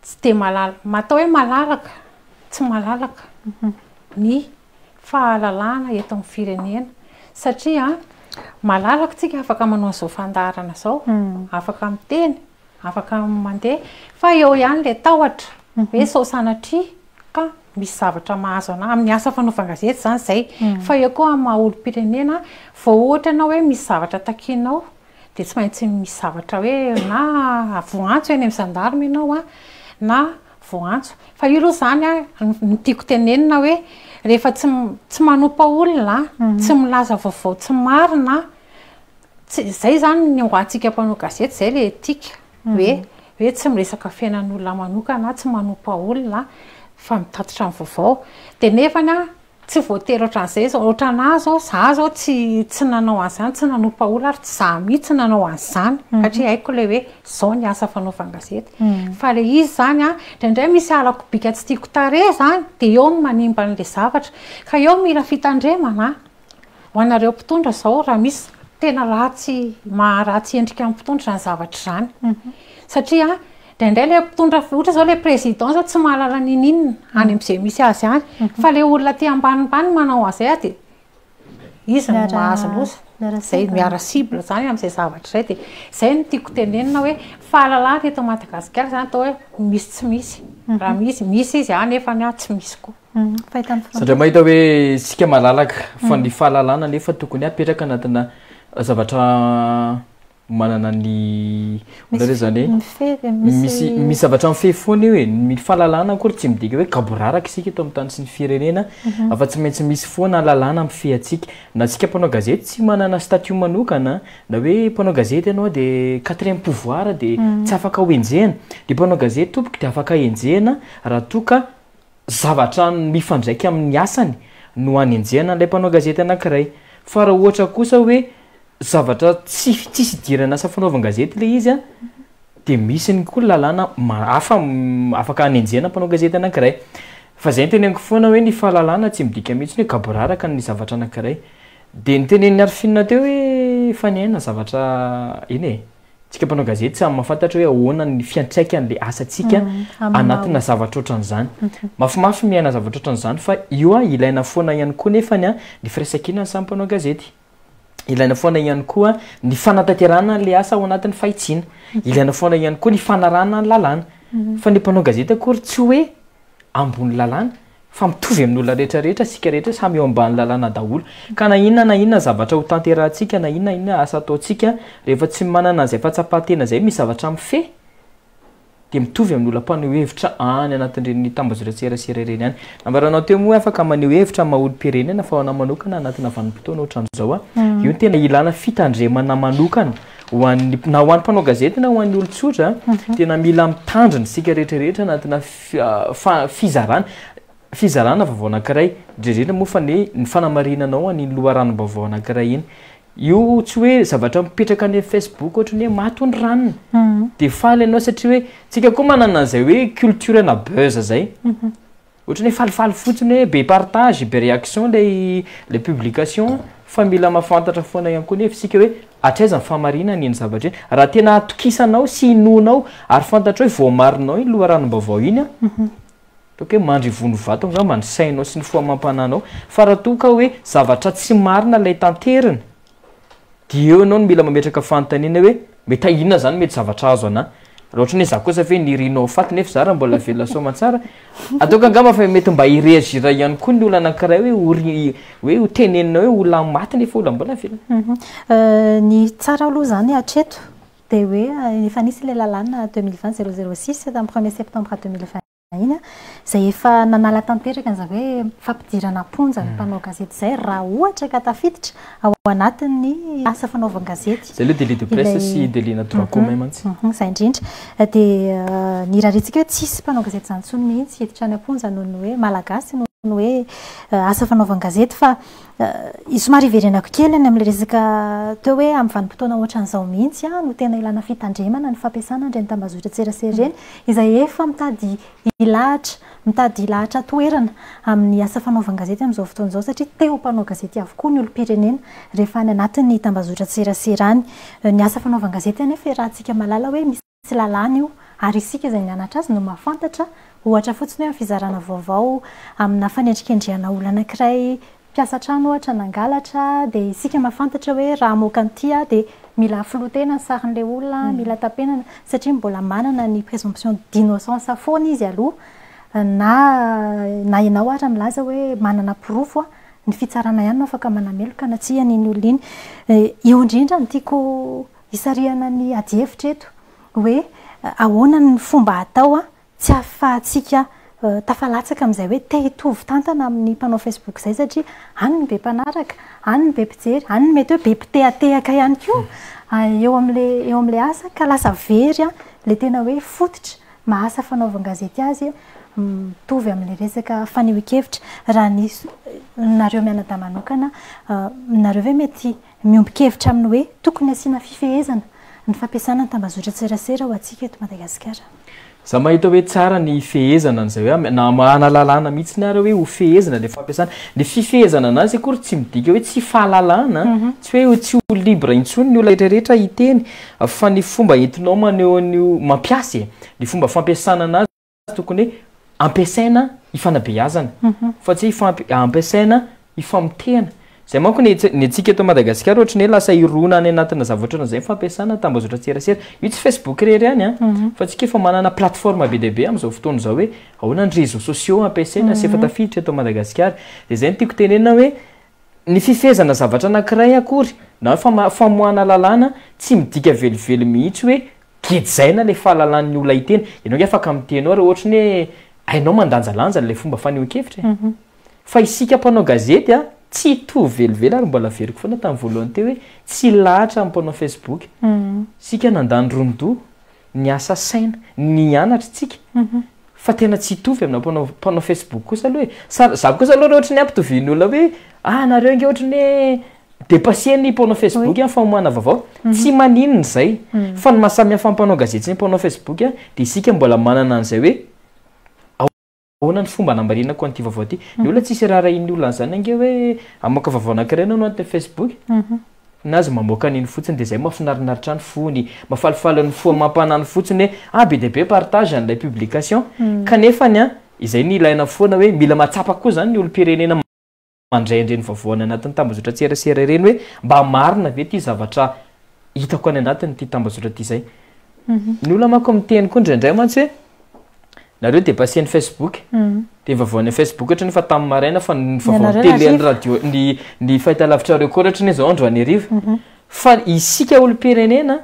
tsy dia malala, atao hoe malalaka, tsy malalaka ny fahalalahana eto amin'ny firenena satria malalaka isika afaka manao an'izao fandaharana izao, afaka miteny, Afaka mandeha fa eo ihany ilay tahotra hoe sao sanatria ka misy zavatra mahazo anà amin'ny asa fanaovan-gazety izany izay fa eo koa amin'ny maha olom-pirenena vao ohatra ianao hoe misy zavatra takianao dia tsy maintsy misy zavatra hoe na voaantso eny amin'ny gendarme ianao an na voaantso fa io aloha izany an ny tiako tenenina hoe rehefa tsy tsy manompa olona tsy milaza vaovao tsy marina Tsy, izay izany ny ho antsika mpanao gazety, izay ilay éthique, hoe hoe tsy miresaka fiainan'olona manokana, tsy manompa olona fa mitatitra ny vaovao. Dia nefany an, tsy voatery ohatran'izay izao, ohatranà izao, izaho izao tsy tsy nanao an'izany, tsy nanompa olona ary tsy izaho mihitsy nanao an'izany satria haiko ilay hoe izao ny asa fanaovan-gazety. Fa ilay izy izany an, indraindray misy halako bika tsy tiako tarehy izany, dia eo no manimba an'ilay zavatra. Ka eo mila fitandremana an. Ho anareo mpitondra izao raha misy tena ratsy maharatsy endrika ny mpitondra izany zavatra izany. Satria indraindray ilay mpitondra ohatra izao ilay président izao tsy mahalala n'inon'inona any amin'izay misy azy any. Fa ilay olona aty ambanimbany manao an'izay dia izy no mahazo loza. Izay miara cible izany amin'izay zavatra izay dia izay no tiako tenenina hoe fahalalahana eto Madagasikara izany atao hoe misy tsy misy. Raha misy, misy izy nefa tsy misy koa. Satria mahita hoe isika malalaka fa ny fahalalana nefa tokony apetraka anatina zavatra manana ny ahoana re zany e? Misy misy zavatra mifehy foana io e, ny fahalalana akory tsy midika hoe gaboraraka isika eto amin'ny tany sy ny firenena fa tsy maintsy misy foana lalàna mifehy antsika, na antsika mpanao gazety tsy manana statut manokana na hoe mpanao gazety ianao de quatrième pouvoir de tsy afaka ho enjehina, ny mpanao gazety tompoko de afaka enjehina raha toa ka zavatra mifandraika amin'ny asany no anenjehana an'ilay mpanao gazety anankiray. Fa raha ohatra kosa hoe zavatra tsy tsisy idirana asa fanaovan-gazety ilay izy an, dia misy ny koa lalàna hafa afaka anenjehana mpanao gazety anankiray. Fa izay no teneniko foana hoe ny fahalalana tsy midika mihitsy hoe gaboraraka ny zavatra anankiray. Dia ny tenenin'i Arphine teo hoe efa niaina zavatra, eny e. Tsika mpanao gazety samy mahafantatra hoe ahoana ny fiantraikan'ilay asantsika anatina zavatra ohatran'izany. Mafimafy miaina zavatra ohatran'izany fa io an, ilaina foana ihany koa nefany an, ny firaisankinan'ny samy mpanao gazety. Ilaina foana ihany koa ny fanatanterahana an'ilay asa ao anatin'ny fahitsiana. Ilaina foana ihany koa ny fanarahana ny lalàna. Fa ny mpanao gazety akory tsy hoe ambony lalàna fa mitovy amin'ny olona rehetra rehetra isika rehetra samy eo ambany lalàna daholo ka na inona na inona zavatra ho tanterahantsika na inona inona asa ataontsika rehefa tsy manana an'izay fahatsapan-tena izay misy zavatra mifehy dia mitovy amin'ny olona mpaneho hevitra any anatin'ireny tambazotran-tserasera ireny ihany. Nambaranao teo moa hoe afaka maneho hevitra amin'ny maha olom-pirenena fa ho anao manokana anatina vanim-potoana ohatran'izao io no tena ilana fitandremana manokana ho an'ny na ho an'ny mpanao gazety na ho an'ny olon-tsotra tena mila mitandrina isika rehetra rehetra anatina fizarana fizarana vaovao anankiray indrindra moa fa ny ny fanamarinanao an'iny loharanom-baovao anankiray iny io tsy hoe zavatra mipetraka any Facebook ohatry ny hoe maty hono ranona dia faly ianao satria hoe tsika koa manana an'izay hoe culture na buzz zay Ohatran'ny hoe falifaly fotsiny hoe be partage, be réaction ilay ilay publication fa mila mahafantatra foana ihany koa nefa isika hoe hatraiza ny fahamarinana iny zavatra iny. Raha tena atokisanao sy inoanao ary fantatrao hoe voamarinao iny loharanom-baovao iny an, ataoko hoe mandry ivono vato angamba ny sainao sy ny fo amam-panahinao fa raha toa ka hoe zavatra tsy marina ilay tanterina dia eo ianao no mila mametraka fanontaniana hoe mety inona izany mety zavatra azo anà. Raha ohatra ny hoe za kosa ve nirinao ho faty nefa za raha mbola velona soamantsara, ataoko angamba fa mety mba hi-reagir ihany koa ny olona anankiray hoe ho ri- hoe ho tenenina hoe olona maty nefa olona mbola velona. Ny tsara aloha izany hatreto dia hoe efa nisy ilay lalàna 2020 006 tamin'ny premier septembre 2020 iny izay efa nanala tanteraka an'izay hoe fampidirana am-ponja ny mpanao gazety izay raha ohatra ka tafiditra ao anatin'ny asa fanaovan-gazety. Izay aloha délit de presse sy délit na droit commun mantsy. Izay indrindra. Dia ny irariantsika hoe tsy hisy mpanao gazety izany intsony mihitsy hiditra any am-ponja noho ny hoe malagasy, noho ny hoe asa fanaovan-gazety fa somary hiverenako kely any amin'ilay resaka teo hoe amin'ny vanim-potoana ohatran'izao mihitsy no tena ilana fitandremana ny fampiasana an'ireny tambazotran-tserasera ireny izay efa mitady hilahatra, mitady hilahatra toerana amin'ny asa fanaovan-gazety amin'izao fotoana izao satria te ho mpanao gazety avokoa ny olom-pirenena rehefa any anatin'ny tambazotran-tserasera any. Ny asa fanaovan-gazety anefa iarahantsika mahalala hoe misy lalàna io ary isika izay nianatra azy no mahafantatra, ohatra fotsiny hoe amin'ny fizarana vaovao amina fanendrikendrehana olona anankiray mpiasa trano ohatra nangalatra dia isika mahafantatra hoe raha hamoaka an'ity aho dia mila filoha-tena ny sarin'ilay olona, mila tapenana satria mbola manana ny présomption d'innocence foana izy aloha na na ianao ary milaza hoe manana porofo ny fitsarana ihany no afaka manameloka na tsia an'iny olona iny. Eo indrindra no tiako Hisarihana ny adihevitra eto hoe ahoana ny fomba atao tsy ahafahantsika tafalatsaka amin'izay hoe te hitovy tantana amin'ny mpanao Facebook izay satria any no be mpanaraka, any no be mpijery, any no mety hoe be mpitehatehaka ihany koa eo amin'ilay eo amin'ilay asa ka lasa very ilay tena hoe fototra maha asa fanaovan-gazety azy mitovy amin'ilay resaka fanehoan-kevitra. Raha ny nareo mianadahy manokana, nareo ve mety Miombon-kevitra amin'ny hoe tokony hasiana fifehezana ny fampiasana ny tambazotran-tserasera ho antsika eto Madagasikara. Za mahita hoe tsara ny hifehezana an'izay hoe na hamahana lalàna mihitsiny ary hoe ho fehezina ilay fampiasana. Ny fifehezana anazy akory tsy midika hoe tsy fahalalana, tsy hoe tsy ho libre intsony ny olona rehetra rehetra hiteny fa ny fomba entinao maneho an'io mampiasa e, ny fomba fampiasana anazy tokony hoe ampiasaina hifanabeazana fa tsy hoe ampiasaina hifamotehana. Izay manko ny ny antsika eto Madagasikara ohatry ny hoe lasa hirona any anatina zavatra ohatran'izay ny fampiasana tambazotran-tserasera. Io tsy Facebook irery ihany an, fa antsika efa manana plateforme be dia be amin'izao fotoana izao hoe ahoana ny réseaux sociaux ampiasaina sy efa tafiditra eto Madagasikara. Dia izay no tiako tenenina hoe ny fifehezana zavatra anankiray akory na hoe famoahana lalàna tsy midika velively mihitsy hoe Gejaina ilay fahalalan'ny olona hiteny. Ianao ange afaka miteny ao raha ohatra ny hoe hainao mandanjalanja ilay fomba fanehoan-kevitra e. Fa isika mpanao gazety a, tsy hitovy velively ary mbola averiko foana tamin'ny voalohany teo hoe tsy lahatra amin'ny mpanao Facebook. Isika nandany ron-doha, niasa saina, nianatra isika fa tena tsy hitovy amina mpanao mpanao Facebook kosa aloha e. Sa za kosa aloha raha ohatra ny hoe ampitovian'ny olona hoe ah nareo ange ohatra ny hoe Depasser ny mpanao Facebook amin'ny famoahana vaovao, tsy maninona izay. Fa ny maha samy hafa ny mpanao gazety sy ny mpanao Facebook dia isika mbola manana an'izay hoe ahoana ny fomba hanamarinako an'ity vaovao ity. Ny olona tsisy raharahian'ny olona an'izany ange hoe hamoaka vaovao anankiray ianao anatin'ny Facebook. Ny azy mamoaka an'iny fotsiny dia izay mahafinarinaritra ny fony, mahafalifaly ny fo amam-panahiny fotsiny hoe ah be dia be partage an'ilay publication. Kanefa ny an, izay no ilaina foana hoe mila mahatsapa koa izany ny olom-pirenena. mandray an'ireny vaovao any anatin'ny tambazotran-tserasera ireny hoe mba marina ve ity zavatra hitako any anatin'ity tambazotra ity izay. Ny olona manko miteny koa indraindray mantsy hoe nareo dépasser ny Facebook dia vaovao any Facebook ohatrany efa tamin'ny maraina fa ny vaovao ny télé ny radio ny ny fahitalavitrareo koa ohatrany hoe izao androany hariva. Fa isika olom-pirenena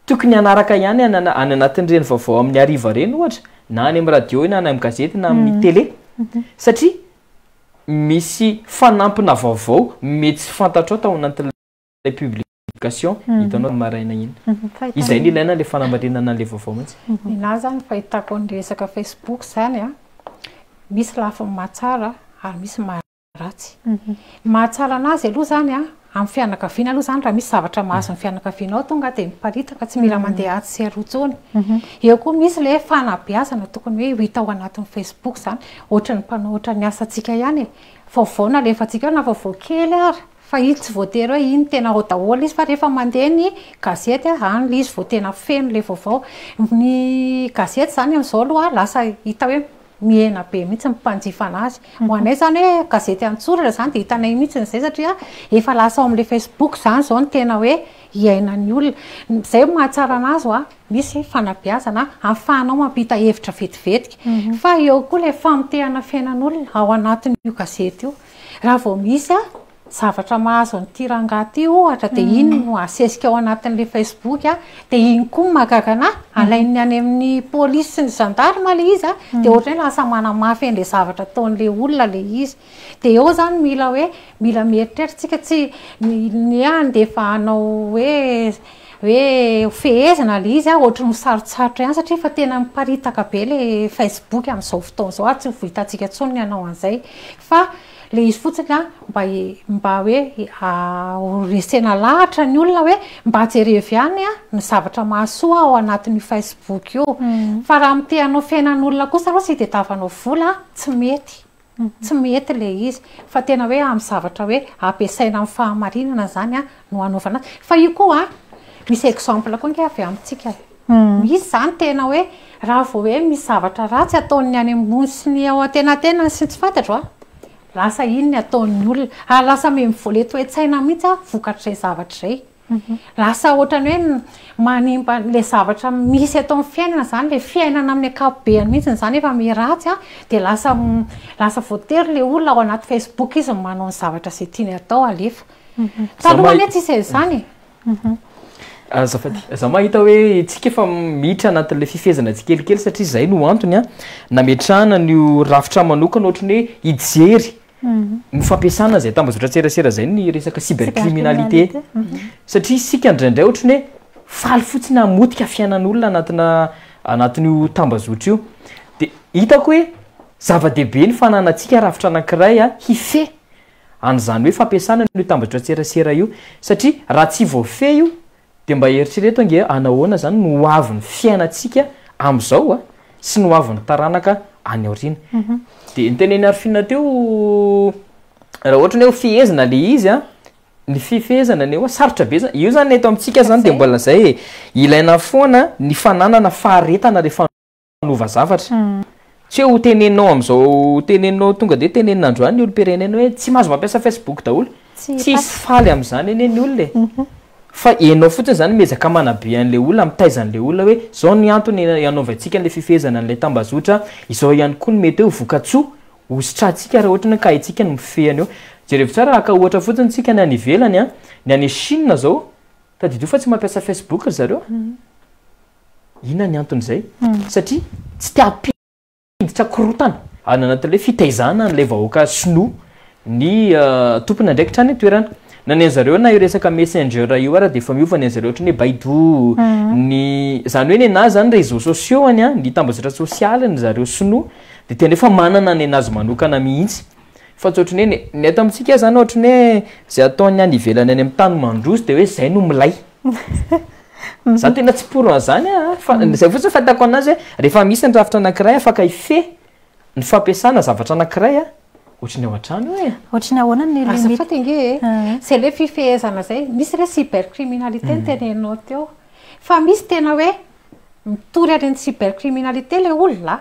tokony hanaraka ihany any any anatin'ireny vaovao amin'ny hariva ireny ohatra na any amin'ny radio na any amin'ny gazety na amin'ny télé satria misy fanampina vaovao mety tsy fantatrao tao anatin'ilay publication hitanao tamin'ny maraina iny. Izay no ilaina ilay fanamarinana an'ilay vaovao mihitsy. Ny ahy zany fahitako ny resaka Facebook zany an, misy lafiny mahatsara ary misy maharatsy. Ny mahatsara anazy aloha zany an, amin'ny fianakaviana aloha zany raha misy zavatra mahazo ny fianakavianao tonga dia miparitaka tsy mila mandeha atsy sy aroa intsony. Eo koa misy ilay fanabeazana tokony hoe ho hita ao anatin'ny Facebook zany, ohatran'ny mpanao ohatran'ny asantsika ihany e, vaovao nalefantsika ao na vaovao kely ary fa iny tsy voatery hoe iny tena ao daholo izy fa rehefa mandeha ny gazety any ilay izy vao tena feno ilay vaovao. Ny gazety zany amin'izao aloha lasa hita hoe. Mihena be mihitsy ny mpanjifa anazy. Ho anay izany hoe gazety an-tsoratra izany dia hitanay mihitsy izay satria efa lasa ao amin'ilay Facebook izany izao no tena hoe iainan'ny olona. Izay no mahatsara anazy hoa, misy fanabeazana ahafahanao mampita hevitra vetivetika. Fa eo koa ilay famotehana fiainan'olona ao anatin'io gazety io. Raha vao misy zavatra mahazo an'ity rangahy ity ohatra dia iny no asesika ao anatin'ilay Facebook dia iny koa no mahagaga anà, alain'ny any amin'ny polisy sy ny gendarme ilay izy dia ohatran'ny hoe lasa manamafy an'ilay zavatra ataon'ilay olona ilay izy. Dia eo izany mila hoe mila mieritreritra isika tsy ny hoe handefa hanao hoe hoe ho fehezina ilay izy ohatran'ny ho sarotsarotra ihany satria efa tena miparitaka be ilay Facebook amin'izao fotoana izao ary tsy ho vitantsika intsony ny hanao an'izay fa Ilay izy fotsiny an, mba mba hoe ho resena lahatra ny olona hoe mba jerevo ihany an ny zavatra mahasoa ao anatin'io Facebook io. Fa raha te hanao fiainan'olona kosa aloha sy hitadiavanao vola an, tsy mety. Tsy mety ilay izy. Fa tena hoe amin'ny zavatra hoe ampiasaina amin'ny fahamarinana izany an no hanaovana azy. Fa io koa an, misy exemple koa ange avy amintsika e. Misy izany tena hoe raha vao hoe misy zavatra ratsy ataon'ny any ambony sy ny ao antenatenany sy ny tsy fantatro a, lasa iny ny ataon'ny olona. Ary lasa miha-mivoale toe-tsaina mihitsy aho vokatr'izay zavatra izay. Lasa ohatran'ny hoe manimba ilay zavatra misy eto amin'ny fiainana izany, ilay fiainana amin'ny ankapobeny mihitsy izany efa miha-ratsy a, dia lasa lasa voatery ilay olona ao anaty Facebook izy no manao ny zavatra izay tiany atao alefa. Taloha anie tsisy an'izany e. Azafady, za mahita hoe tsika efa miditra anatin'ilay fifehezana tsikelikely satria zay no antony a nametrahana an'io rafitra manokana ohatran'ny hoe hijery ny fampiasana izay tambazotran-tserasera zay ny resaka cybercriminalité satria isika indraindray ohatran'ny hoe faly fotsiny hamotika fiainan'olona anatina anatin'io tambazotra io de hitako hoe zava-dehibe ny fananantsika rafitra anankiray a hifehy an'izany hoe fampiasana an'io tambajotran-tserasera io satria raha tsy voafehy io dia mba eritrereto ange anahoana zany no ho avin'ny fiainantsika amin'izao a sy ny ho avin'ny taranaka any aoriana. Dia ny tenenin'i Arfine teo raha ohatra ny hoe fehezina le izy a, ny fifehezana anie hoa sarotra be zany, io zany eto amintsika zany dia mbola zay e, ilaina foana ny fananana faharetana rehefa hanova zavatra. Tsy hoe ho teneninao amin'izao teneninao tonga dia tenenina androany ny olom-pirenena hoe tsy mahazo mampiasa Facebook daholo. Tsy hisy faly amin'izany anie ny olona e. Fa ianao fotsiny izany miezaka manabe an'ilay olona, mitaiza an'ilay olona hoe izao ny antony hanaovantsika an'ilay fifehezana an'ilay tambazotra, izao ihany koa ny mety hoe vokatsoa ho sitrahantsika raha ohatra ka haintsika ny mifehy an'io. Jerevo tsara, haka ohatra fotsiny tsika ny any ivelany an, ny any Chine izao, tadidio fa tsy mampiasa Facebook ry zareo. Inona ny anton'izay? Satria tsy te hampiditra korontana any anatin'ilay fitaizana an'ilay vahoaka sinoa ny tompon'andraikitra any an-toerana. Na ny an'zareo na io resaka messenger io ara dia efa miova ny an'zareo ohatran'ny hoe Baidu, ny izany hoe nenazy zany réseaux sociaux any an, ny tambajotra sosialiny zareo sinoa dia tena efa manana ny anazy manokana mihitsy. Fa tsy ohatran'ny hoe ny ny eto amintsika zany ohatran'ny hoe zay ataon'ny any ivelany any amin'ny tany mandroso dia hoe zay no milay. Za tena tsy pour an'izany aho a, fa zay fotsiny fahitako anazy hoe rehefa misy ny rafitra anankiray afaka hifehy ny fampiasana zavatra anankiray a, ohatry ny ao an-trano io e. Ohatry ny ahoana ny limite? Azafady ange e, zay le fifehezana zay, misy re cybercriminalité noteneninao teo, fa misy tena hoe mitory an'ireny cybercriminalité le olona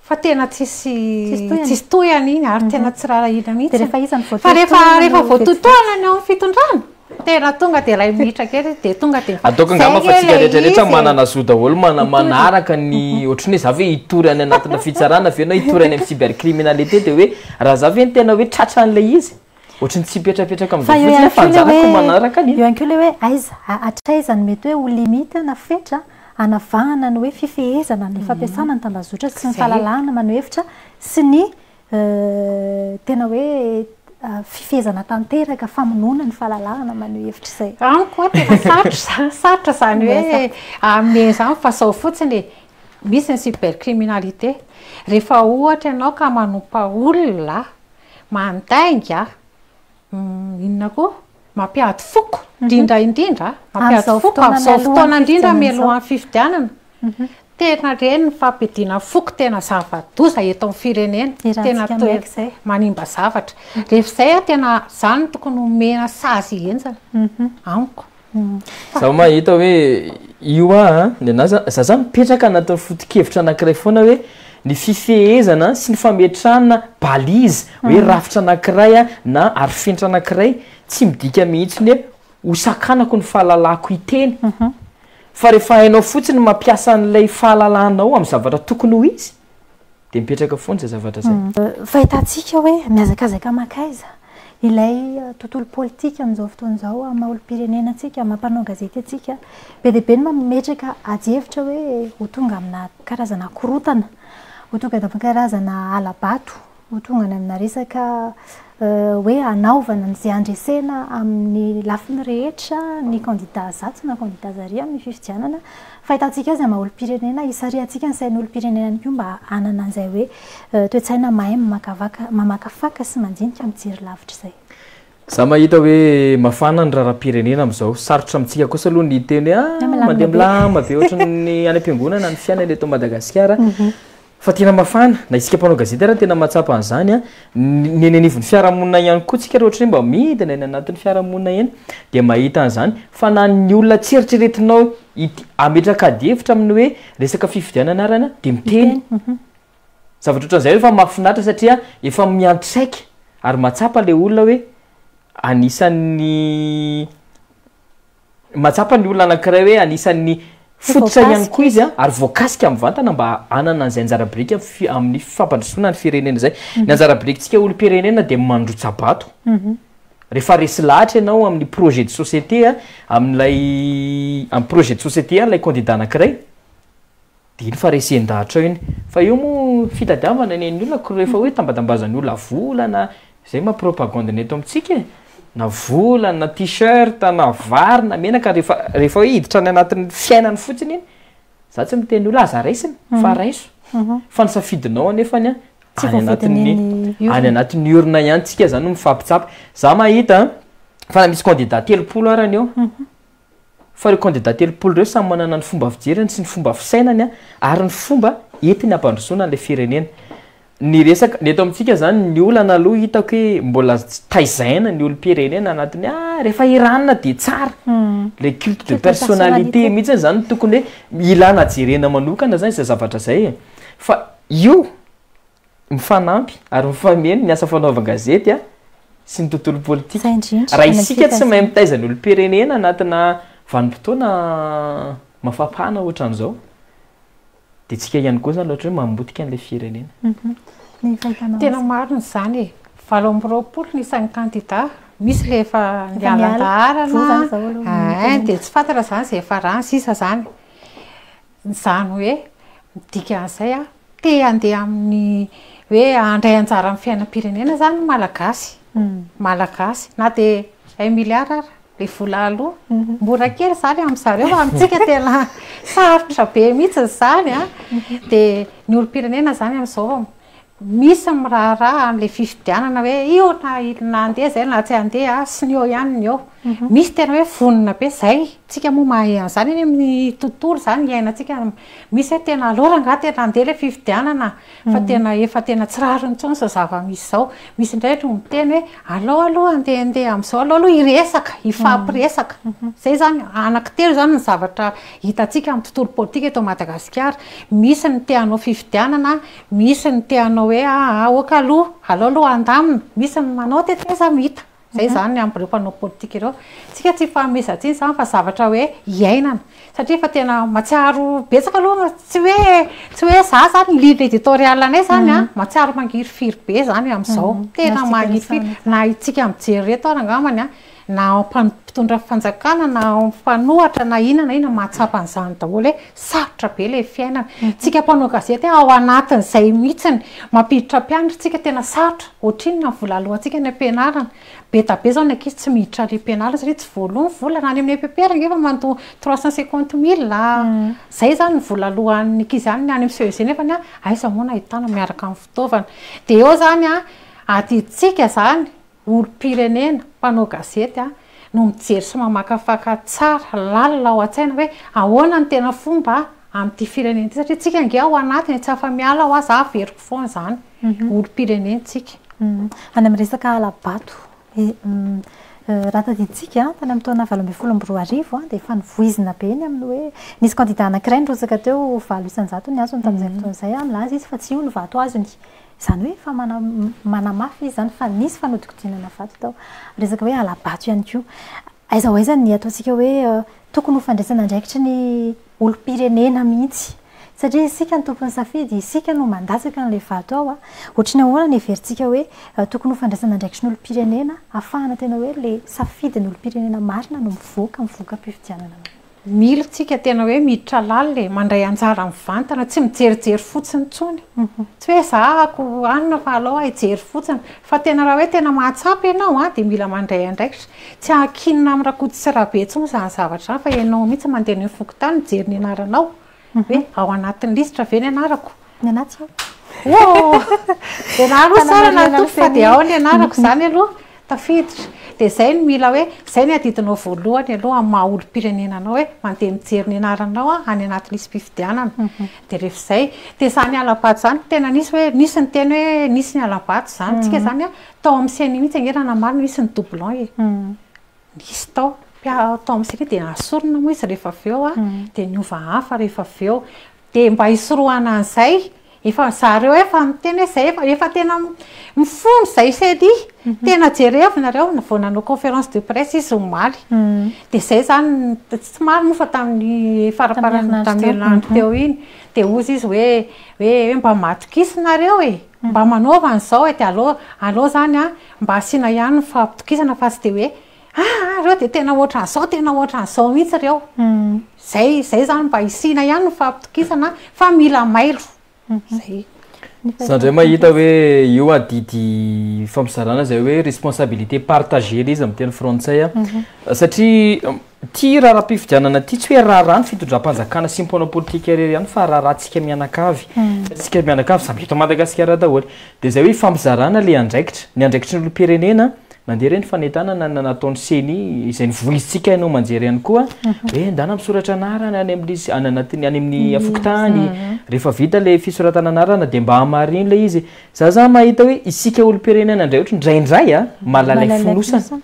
Fa tena tsisy tsisy tohiny iny ary tena tsy rarahina mihitsy. Dia rehefa iza no Fa rehefa rehefa voatotohana ny ao amin'ny fitondrana, tena tonga dia ilay minitra kely dia tonga dia Ataoko angamba fa tsika rehetra rehetra manana zo daholo mana manaraka ny ohatry ny hoe za ve hitory any anatina fitsarana ve na hitory any amin'ny cybercriminalité dia hoe raha za ve no tena hoe tratran'ilay izy? Ohatry ny tsy hipetrapetraka amin'izao fotsiny aho fa anjarako manaraka an'iny. Eo ihany koa ilay hoe aiza, hatraiza no mety hoe ho limite na fetra hanavahana ny hoe fifehezana ny fampiasana ny tambazotra sy ny fahalalahana maneho hevitra sy ny tena hoe fifehezana tanteraka, famonoana ny fahalalahana maneho hevitra izay. Amiko an, tena sarotra, sarotra izany hoe hanome izany fa izao fotsiny e, misy ny cybercriminalité, rehefa ohatra ianao ka manompa olona Mandainga, inona koa? Mampiady foko, indrindra indrindra, mampiady foko amin'izao fotoana indrindra mialohan'ny fifidianana. Tena ireny ny fampiadiana foko tena zava-doza eto amin'ny firenena, tena manimba zavatra. Rehefa izay aho tena izany no tokony homena sazy henjana amiko. Zaho mahita hoe io aho an, ny anahy zany, za zany mipetraka anatin'ny foto-kevitra anankiray foana hoe. Ny fifehezana sy ny fametrahana balise hoe rafitra anankiray na arofenitra anankiray tsy midika mihitsy ny hoe ho sakanako ny fahalalahako hiteny fa rehefa hainao fotsiny ny mampiasa an'ilay fahalalanao amin'ny zavatra tokony ho izy dia mipetraka foana izay zavatra izay. Fahitantsika hoe mihazakazaka mankaiza ilay tontolo politika amin'izao fotoana izao amin'ny maha olom-pirenena antsika, maha mpanao gazety antsika. Be dia be ny mametraka adihevitra hoe ho tonga amina karazana korontana, ho tonga amina karazana hala-bato, ho tonga any amina resaka hoe hanaovana an'izay handresena amin'ny lafiny rehetra ny kandida zato na kandida zaria amin'ny fifidianana. Fahitantsika azy amin'ny maha olom-pirenena, hisarihantsika ny sain'ny olom-pirenena ihany koa mba hanana an'izay hoe toe-tsaina mahay mamakavaka, mamakafaka sy mandinika mijery lavitra izay. Za mahita hoe mafana ny raharaham-pirenena amin'izao. Sarotra amintsika kosa aloha ny hiteny hoe ah, mandeha milamina be ohatran'ny any am-piangonana ny fiainana eto Madagasikara. Fa tena mafana, na isika mpanao gazety ary tena mahatsapa an'izany an, ny eny anivon'ny fiarahamonina ihany koa tsika raha ohatra hoe mba midina eny anatin'ny fiarahamonina eny dia mahita an'izany fa na ny olona tsy eritreretinao hit- hametraka adihevitra amin'ny hoe resaka fifidianana ary an dia miteny. Zavatra ohatran'izay rehefa mahafinaritra satria efa miantraika ary mahatsapa ilay olona hoe anisan'ny Mahatsapa ny olona anankiray hoe anisan'ny fototra ihany koa izy ary voakasika mivantana mba hanana an'izay anjara biriky amin'ny fampandrosoana ny firenena izay. Ny anjara birikintsika olom-pirenena dia mandrotsa-bato. Rehefa resy lahatra ianao amin'ny projet de société, amin'ilay amin'ny projet de société an'ilay candidat anankiray, Dia iny faharesen-dahatra eo iny. Fa eo moa fitadiavana ny an'ny olona ko rehefa hoe tambatambazan'ny olona vola na izay maha propagande ny eto amintsika e! Na vola na t-shirt na vary na menaka rehefa rehefa hoe hiditra any anatin'ny fiainany fotsiny iny, za tsy miteny olona aza raisina fa raiso. Fa ny safidinao anefany an, any anatin'ny any anatin'ny urne ihany tsika zany no mifampitsapa. Za mahita fa na misy candidat 30 arany eo, Fa ireo kandida 30 ireo samy manana ny fomba fijeriny sy ny fomba fisainany ary ny fomba entiny hampandrosoana an'ilay firenena. Ny resaka, ny eto amintsika izany ny olana aloha hitako hoe mbola taizaina ny olom-pirenena anatin'ny ah rehefa iranona dia tsara. Ilay culte de personnalité mihitsy izany no tokony hoe ilana jerena manokana izany izay zavatra izay e. Fa io Mifanampy ary mifameno ny asa fanaovan-gazety sy ny tontolo politika. Raha isika tsy mahay mitaiza ny olom-pirenena anatina vanim-potoana mafampana ohatran'izao, dia tsika ihany koa izany ohatra hoe mamotika an'ilay firenena. Tena marina izany e! 28 ny isan'ny kandida, misy ilay efa niala an-daharana, dia tsy fantatra izany izay hiafarany sisa izany. Izany hoe, midika an'izay aho, te handeha amin'ny hoe handray anjara amin'ny fiainam-pirenena izany ny Malagasy. Malagasy, na dia un milliard ara ilay vola aloa. Mora kely izany amin-dry zareo fa amintsika tena sarotra be mihitsy izany an. Dia ny olom-pirenena izany amin'izao misy ny miraharaha an'ilay fifidianana hoe io na na handeha izay na tsy handeha, sy ny eo ihany ny eo. Misy tena hoe vonona be izay, tsika moa mahay an'izany eny amin'ny tontolo izany iainantsika, misy hoe tena aleo rangahy tena handeha ilay fifidianana fa tena efa tena tsy rariny intsony izao zava-misy izao. Misy indray no miteny hoe aleo aloha handehandeha amin'izao, aleo aloha hiresaka, hifampiresaka. Izay izany, anankitelo izany ny zavatra hitantsika amin'ny tontolo politika eto Madagasikara. Misy ny te hanao fifidianana, Misy ny te hanao hoe aa ok aloha, aleo aloha handamina, misy ny manao tetezamita. Izay izany ny amin'ireo mpanao politika ireo. Tsika tsy hifanomezan-tsiny izany fa zavatra hoe iainana. Satria efa tena mahatsiaro betsaka aloha, tsy hoe tsy hoe za izany ligne éditoriale anay izany an, mahatsiaro mangirifiry be izany amin'izao. Tena mangirifiry. Na itsika mijery ireto ary angambany an, na ao mpitondra fanjakana na ao mpanohatra na inona na inona mahatsapa an'izany daholo hoe sarotra be ilay fiainana. Tsika mpanao gazety ao anatin'izay mihitsiny mampiditra mpianatra tsika tena sarotra, ohatrinona ny vola aloantsika any am-pianarana, be da be zao ny ankizy tsy miditra any am-pianarana satria tsy voaloa ny vola, na any amin'ny EPP ary ange efa mandoa 350 mille, zay zany ny vola aloan'ny ankizy any, ny any amin'ny CEG nefany aiza moa no ahitana miaraka amin'ny fitaovana. Dia eo zany an, adidintsika zany Olom-pirenena, mpanao gazety, no mijery sy mamakafaka tsara, lalina ao an-tsaina hoe ahoana no tena fomba amin'ity firenena ity satria tsika ange ao anatiny e, tsy afa-miala hoa za averiko foana izany, olom-pirenena tsika. Any amin'ny resaka hala-bato, Raha tadidintsika, tany amin'ny taona 2018 dia efa novoizina be ny amin'ny hoe nisy kandida anankiray nirotsaka teo 8% ny azony tamin'izay fotoana izay, nilaza izy fa tsy io ny vato azony. Izany hoe efa manamafy izy izany fa nisy fanodikodinana vato tao. Resaka hoe hala-bato ihany koa. Aiza ho aiza ny ataontsika hoe tokony ho fandraisana andraikitry ny olom-pirenena mihitsy satria isika no tompon'ny safidy, isika no mandatsaka an'ilay vato ao. Ohatry ny ahoana ny heverintsika hoe tokony ho fandraisana andraikitry ny olom-pirenena ahafahana tena hoe ilay safidin'ny olom-pirenena marina no mivoaka amin'ny voka-pifidianana? Mila tsika tena hoe miditra lalina e, mandray anjara mivantana, tsy mijerijery fotsiny intsony. Tsy hoe zahako hanina fa alao aho hijery fotsiny, fa tena raha hoe tena mahatsapa ianao an, dia mila mandray andraikitra. Tsy ankinina amin'i Rakoto sy Rabe intsony izany zavatra izany fa ianao mihitsy mandeha any amin'ny fokontany mijery ny anaranao hoe ao anatin'ny lisitra ve ny anarako. Ny anahy tsy ao. Oh! Ny anahy aloha tsara na ny tompo fa dia ao ny anarako izany aloha tafiditra. Dia izay no mila hoe, izay ny adidinao voalohany aloha amin'ny maha olom-pirenena anao hoe mandeha mijery ny anaranao any anaty lisi-pifidianana. Dia rehefa izay, dia izany hala-bato izany tena nisy hoe, nisy niteny hoe nisy ny hala-bato izany. Tsika izany an, tao amin'ny ceni mihitsy ange raha namaly nisy ny doublon e. Nisy tao, tao amin'ny ceni dia nasorina moa izy rehefa avy eo an, dia niova hafa rehefa avy eo. Dia mba hisorohana an'izay, efa zareo efa miteny hoe zay efa efa tena mifono izay CENI, tena jerevo nareo, vao nanao conférence de presse izy omaly, dia izay izany, tsy marina moa fa tamin'ny faramparan'ny tamin'ny herinandro teo iny, dia hozy izy hoe hoe mba matokisa nareo e, mba manaova an'izao e, dia aleo aleo izany an mba asiana ihany ny fampitokisana fa tsy dia hoe Aa reo dia tena ohatran'izao tena ohatran'izao mihitsy reo. Zay zay zany mba hisiana ihany ny fampitokisana fa mila mailo. Zay. Za ndray mahita hoe io adidy ifampizarana zay hoe responsabilité partagée le izy amin'ny teny frantsay a. Satria ty raharaham-pifidianana ty tsy hoe raharaha ny fitondram-panjakana sy ny mpanao politika irery ihany fa raharahantsika mianakavy. Tsika mianakavy samy eto Madagasikara daholo. Dia zay hoe ifampizarana le andraikitra. Ny andraikitry ny olom-pirenena Nandeha ireny fanentanana nataon'ny Ceni izay nivoizintsika haino aman-jery ihany koa hoe ndana misoratra anarana any amin'ny lise any anatin'ny any amin'ny fokontany rehefa vita ilay fisoratana anarana dia mba hamarino ilay izy. Za zany mahita hoe isika olom-pirenena indray ohatry indraindray a malalay fonosana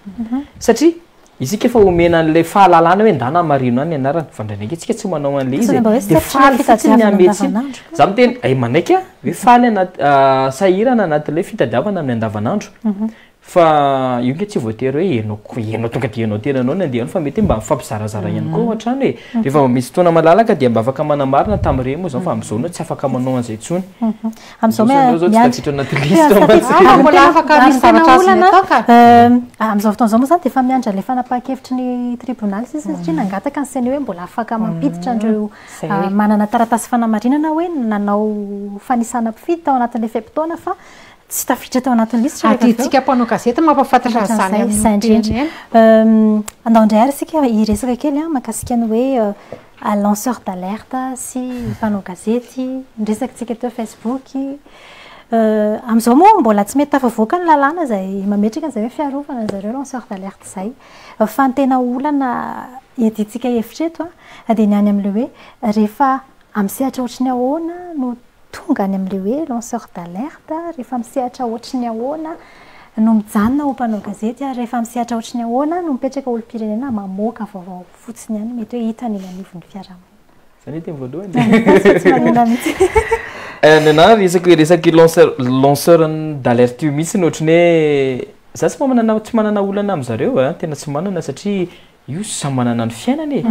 satria isika efa omena an'ilay fahalalana hoe ndana hamarino any ny anarana fa indraindray ange tsika tsy manao an'ilay izy e. Dia faly fotsiny ny hametrina. Za miteny ay manaiky aho hoe faly anaty sahirana anatin'ilay fitadiavana amin'ny andavanandro. Fa io nge tsy voatery hoe enao ko enao tonga dia enao tenanao ny andeha any fa mety hoe mba mifampizarazara ihany koa ao an-trano e. Rehefa mba misy fotoana malalaka dia mba afaka manamarina tamin'ireny moa izao fa amin'izao enao tsy afaka manao an'izay intsony. Amin'izao Amin'izao enao zao tsy tafiditra anaty liste mantsy. Ah, mbola afaka misy zavatra azony atao ka. Amin'izao fotoana izao moa izany dia efa miandry an'ilay fanapahan-kevitry ny tribonaly sisa satria nangataka ny CENI hoe mbola afaka mampiditra an'ireo manana taratasy fanamarinana hoe nanao fanisana mpifidy tao anatin'ilay fe-potoana fa Tsy tafiditra tao anatin'ny lisitra rehefa avy eo. Adidintsika mpanao gazety ny mampahafantatra an'izany amin'ny Izay indrindra. Andao indray ary isika hiresaka kely mahakasika ny hoe lanceur d'alerte sy mpanao gazety. Niresaka isika teo Facebook. Amin'izao moa mbola tsy mety tafavoaka ny lalàna izay mametraka an'izay hoe fiarovana an'izareo lanceur d'alerte izay. Fa ny tena olana iadiantsika hevitra eto dia ny any amin'ilay hoe rehefa amin'ny sehatra ohatry ny ahoana no Tonga any amin'ilay hoe lanceur d'alerte, rehefa misehatra ohatry ny ahoana no mijanona ho mpanao gazety ary rehefa misehatra ohatry ny ahoana no mipetraka olom-pirenena mamoaka vaovao fotsiny ihany mety hoe hitany eny anivon'ny fiarahamonina. Zany hoe teny voalohany. Tsy manana mihitsy. Ny anahy resaka resaka lanceur lanceur d'alerte io mihitsy no ohatry ny hoe za tsy manana tsy manana olana amin'zareo a, tena tsy manana satria io samy manana ny fiainany e,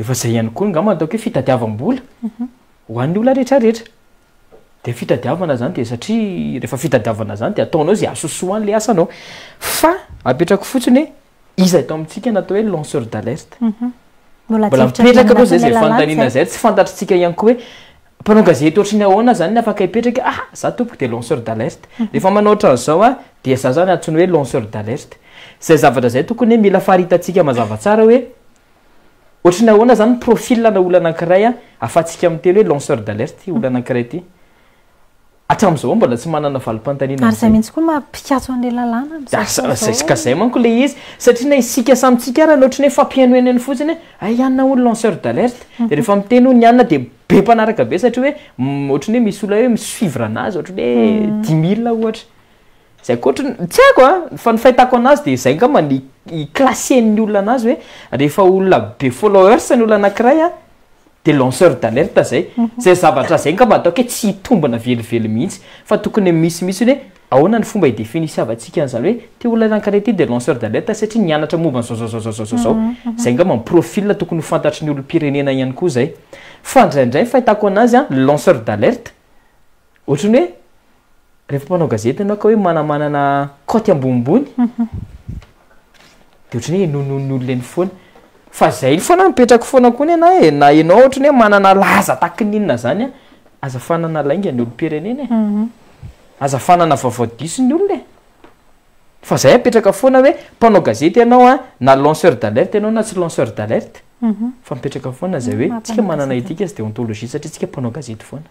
efa zay ihany koa angamba ataoko hoe fitadiavam-bola. Ho an'ny olona rehetra rehetra. Dia fitadiavana zany dia satria rehefa fitadiavana zany dia ataonao izay hahasosoa an'ilay asanao. Fa apetrako fotsiny hoe iza eto amintsika no atao hoe lanceur d'alerte? Mbola Mbola mipetraka aloha zay zay fanontaniana zay, tsy fantatritsika ihany koa hoe mpanao gazety ohatry ny ahoana zany ny afaka hipetraka ah za tompoko dia lanceur d'alerte. Rehefa manao ohatran'izao aho dia za zany antsoina hoe lanceur d'alerte. Zay zavatra zay tokony hoe mila faritantsika mazava tsara hoe Ohatry ny ahoana zany ny profil ana olona anankiray ahafahantsika miteny hoe lanceur d'alerte ity olona anankiray ity? Hatramin'izao mbola tsy manana valim-panontaniana Ary izay mihitsy koa no maha-mpikatso an'ilay lalàna amin'izao fotoana izao. Ka izay manko ilay izy, satria na isika samy tsika ara ohatry ny hoe fampihainohaino eny fotsiny hoe hay anona hono lanceur d'alerte, dia rehefa miteny hono ny anona dia be mpanaraka be satria hoe ohatry ny hoe misy olona hoe mi-suivre anazy ohatry ny hoe dix mille ohatra. Zay koa ohatry ny, tsy haiko an, fa ny fahitako anazy dia izay angamba ny i-classer-n'ny olona anazy hoe rehefa olona be followers ny olona anankiray a, de lanceur d'alerte zay. Zay zavatra zay angamba ataoko hoe tsy hitombina velively mihitsy, fa tokony misy mihitsy hoe ahoana ny fomba i-définisiavantsika an'izany hoe ty olona anankiray ty de lanceur d'alerte satria nianatra momba an'izao zao zao zao zao zao. Zay angamba ny profil tokony ho fantatry ny olom-pirenena ihany koa zay. Fa indraindray ny fahitako anazy a, lanceur d'alerte ohatrany hoe rehefa mpanao gazety ianao ka hoe manamanana cote ambonimbony, de ohatrany hoe henohenohon'ny olona eny foana. Fa zay foana mipetraka foana koa ny anahy e, na ianao ohatrany hoe manana laza tahaky ny inona zany a, aza fanana lainga ny olom-pirenena e, aza fanana vaovao diso ny olona e. Fa zay apetraka foana hoe mpanao gazety ianao a, na lanceur d'alerte ianao na tsy lanceur d'alerte, fa mipetraka foana zay hoe tsika manana éthique sy déontologie satria tsika mpanao gazety foana.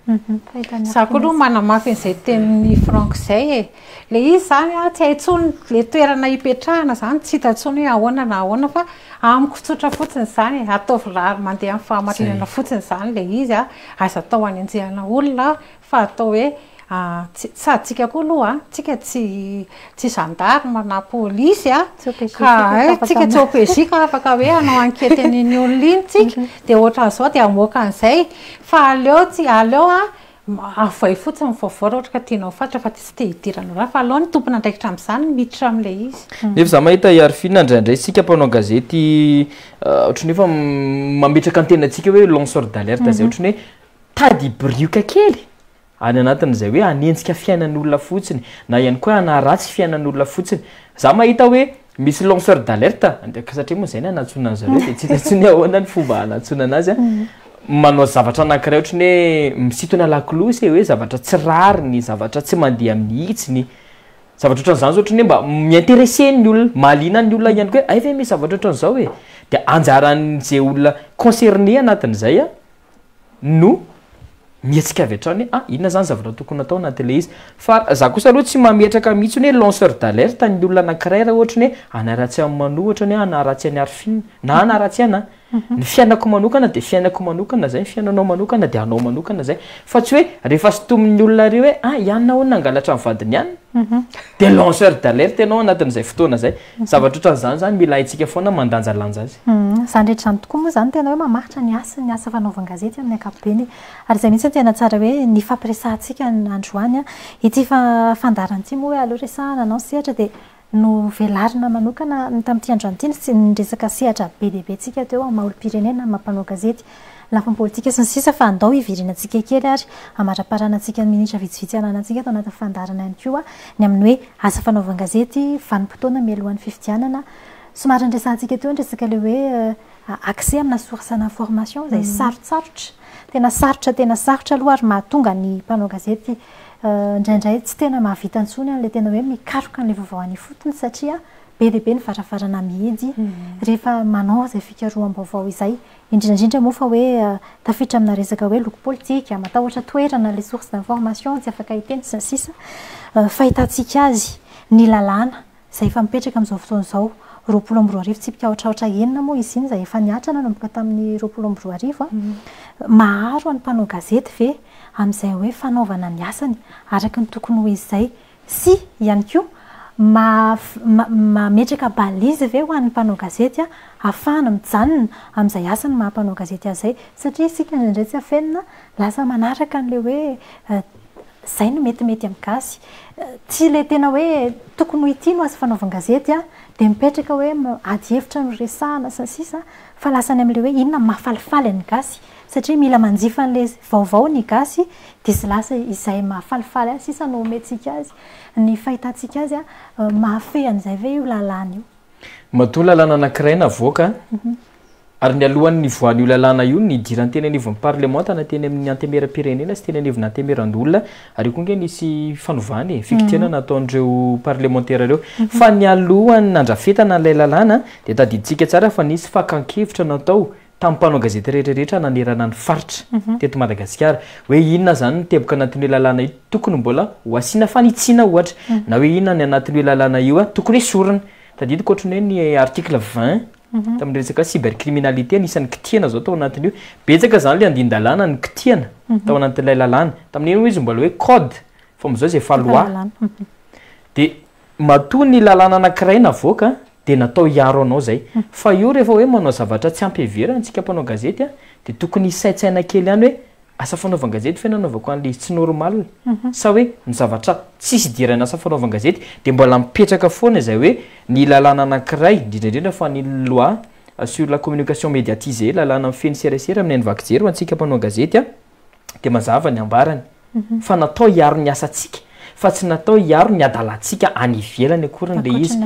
Za koa aloha manamafy an'izay tenin'ny Franck zay e. Le izy zany a, tsy hay intsony le toerana hipetrahana zany, tsy hita intsony hoe ahoana na ahoana, fa amiko tsotra fotsiny zany e, ataovy raha mandeha amin'ny fahamarinana fotsiny zany le izy a, aza atao hanenjehana olona fa atao hoe sady tsika koa aloha tsika tsy gendarme na polisy a, ka tsika tsy OPJ ka afaka hoe hanao enquête an'iny olona iny tsika, de ohatran'izao de hamoaka an'izay, fa aleo tsy aleo a avoay fotsiny ny vaovao raha ohatra ka tianao fantatra fa tsy te hidirana raha, fa aleo ny tompon'andraikitra amin'izany miditra amin'ilay izy. Nefa za mahita Arfina, indraindray sika mpanao gazety ohatrany hoe efa mametraka ny tenantsika hoe lanceur d'alerte zay, ohatrany hoe tady brioka kely any anatin'izay hoe hanenjika fiainan'olona fotsiny na ihany koa hanaratsy fiainan'olona fotsiny. Za mahita hoe misy lanceur d'alerte satria moa zay ny anantsoana an'zareo de tsy hita intsony ahoana ny fomba anantsoana anazy a, manao zavatra anankiray ohatrany hoe misintona lakolosy e, hoe zavatra tsy rariny, zavatra tsy mandeha amin'ny hitsiny, zavatra ohatran'izany zao ohatrany hoe mba mi-intéresser ny olona, mahaliana ny olona ihany koa hoe ay ve misy zavatra ohatran'izao e, de anjaran'izay olona concerné anatin'izay a no mihetsika avy hatrany hoe ah, inona zany zavatra tokony atao anatin'le izy. Fa za kosa aloha tsy mametraka mihitsy hoe lanceur d'alerte ny olona anankiray raha ohatra ny hoe hanaratsy amin'ny Mano, ohatra ny hoe hanaratsy an'i Arfine na hanaratsy ana ny fiainako manokana, de fiainako manokana zay, ny fiainanao manokana de anao manokana zay, fa tsy hoe rehefa sintomin'ny olona reo hoe ah, ianona hono nangalatra ny vadiny ihany de lanceur d'alerte ianao anatin'izay fotoana zay. Zavatra ohatran'izany zany mila haintsika foana mandanjalanja azy. Izany rehetra izany tokoa moa izany tena hoe mamaritra ny asa ny asa fanaovan-gazety amin'ny ankapobeny. Ary izay mihitsy no tena tsara hoe ny fampiresahantsika androany ity fandaharana ity moa hoe aleo resahana anao sehatra dia novelarina manokana tamin'ity androany ity ny resaka sehatra be dia be tsika teo amin'ny maha olom-pirenena, maha mpanao gazety, lafiny politika sy ny sisa, fa andao hiverenantsika kely ary hamaraparanantsika ny minitra vitsivitsy ananantsika ato anatin'ny fandaharana ihany koa ny amin'ny hoe asa fanaovan-gazety, vanim-potoana mialohan'ny fifidianana. Somary niresahantsika teo ny resaka ilay hoe accès amina source d'information izay sarotsarotra, tena sarotra, tena sarotra aloha ary mahatonga ny mpanao gazety indraindray tsy tena mahavita intsony an'ilay tena hoe mikaroka an'ilay vaovao any ifotony satria be dia be ny varavarana mihidy rehefa manao izay fikaroham-baovao izay. Indrindra indrindra moa fa hoe tafiditra amina resaka hoe loko politika, matahotra toerana ilay source d'information tsy afaka hiteny sy ny sisa. Fahitantsika azy ny lalàna izay efa mipetraka amin'izao fotoana izao, 2020 tsipika aotraotra enina moa izy iny izay efa nihatra nanomboka tamin'ny 2020, maharo ny mpanao gazety ve amin'izay hoe fanaovana ny asany araka ny tokony ho izy izay sy ihany koa mametraka balise ve ho an'ny mpanao gazety ahafahana mijanona amin'izay asany maha mpanao gazety azy izay, satria isika indraindray tsy afenina lasa manaraka an'ilay hoe izay no metimety amin'ny gasy, tsy ilay tena hoe tokony ho ity no asa fanaovan-gazety dia mipetraka hoe ady hevitra no resahana sy ny sisa fa lasa any amin'ilay hoe inona no mahafalifaly an'ny gasy satria mila manjifa an'ilay vaovao ny gasy dia tsy lasa izay mahafalifaly azy sisa no omentsika azy. Ny fahitantsika azy mahafehy an'izay ve io lalàna io? Matoa lalàna anankiray navoaka ary nialohan'ny nivoahan'io lalàna io nidirany teny anivon'ny parlemanta na teny amin'ny antemieram-pirenena sy teny anivon'ny antemieran-doholona, ary io koa ange nisy fanovana e, fikitihana nataon'ireo parlemantera ireo. Fa nialohan'ny nandrafetana an'ilay lalàna dia tadidintsika tsara fa nisy fakan-kevitra natao tamin'ny mpanao gazety rehetra rehetra nanerana ny faritra teto Madagasikara hoe inona izany ny teboka anatin'io lalàna io tokony mbola ho asiana fanitsiana ohatra, na hoe inona ny anatin'io lalàna io tokony hesorina. Tadidiko ohatran'ny hoe ny article 20 tamin'ny resaka cybercriminalité anisan'ny kitihana izao tao anatin'io. Betsaka izany ilay andinin-dalàna nokitihana tao anatin'ilay lalàna. Tamin'iny hoy izy mbola hoe code fa amin'izao izy efa loi. Dia matoa ny lalàna anankiray navoaka. Dia natao hiaro anao izay. Fa io rehefa hoe manao zavatra tsy ampiheverana antsika mpanao gazety dia tokony hisaintsaina kely ihany hoe asa fanaovan-gazety ve nanaovako an'ilay izy tsy normal sa hoe ny zavatra tsisy idiran'ny asa fanaovan-gazety dia mbola mipetraka foana izay hoe ny lalàna anankiray, indrindra indrindra fa ny loi sur la communication médiatisée, lalàna mifehy ny serasera amin'ny haino vaky jery ho antsika mpanao gazety dia mazava ny ambarany fa natao hiaro ny asantsika fa tsy natao hiaro ny hadalantsika any ivelany akoriny le izy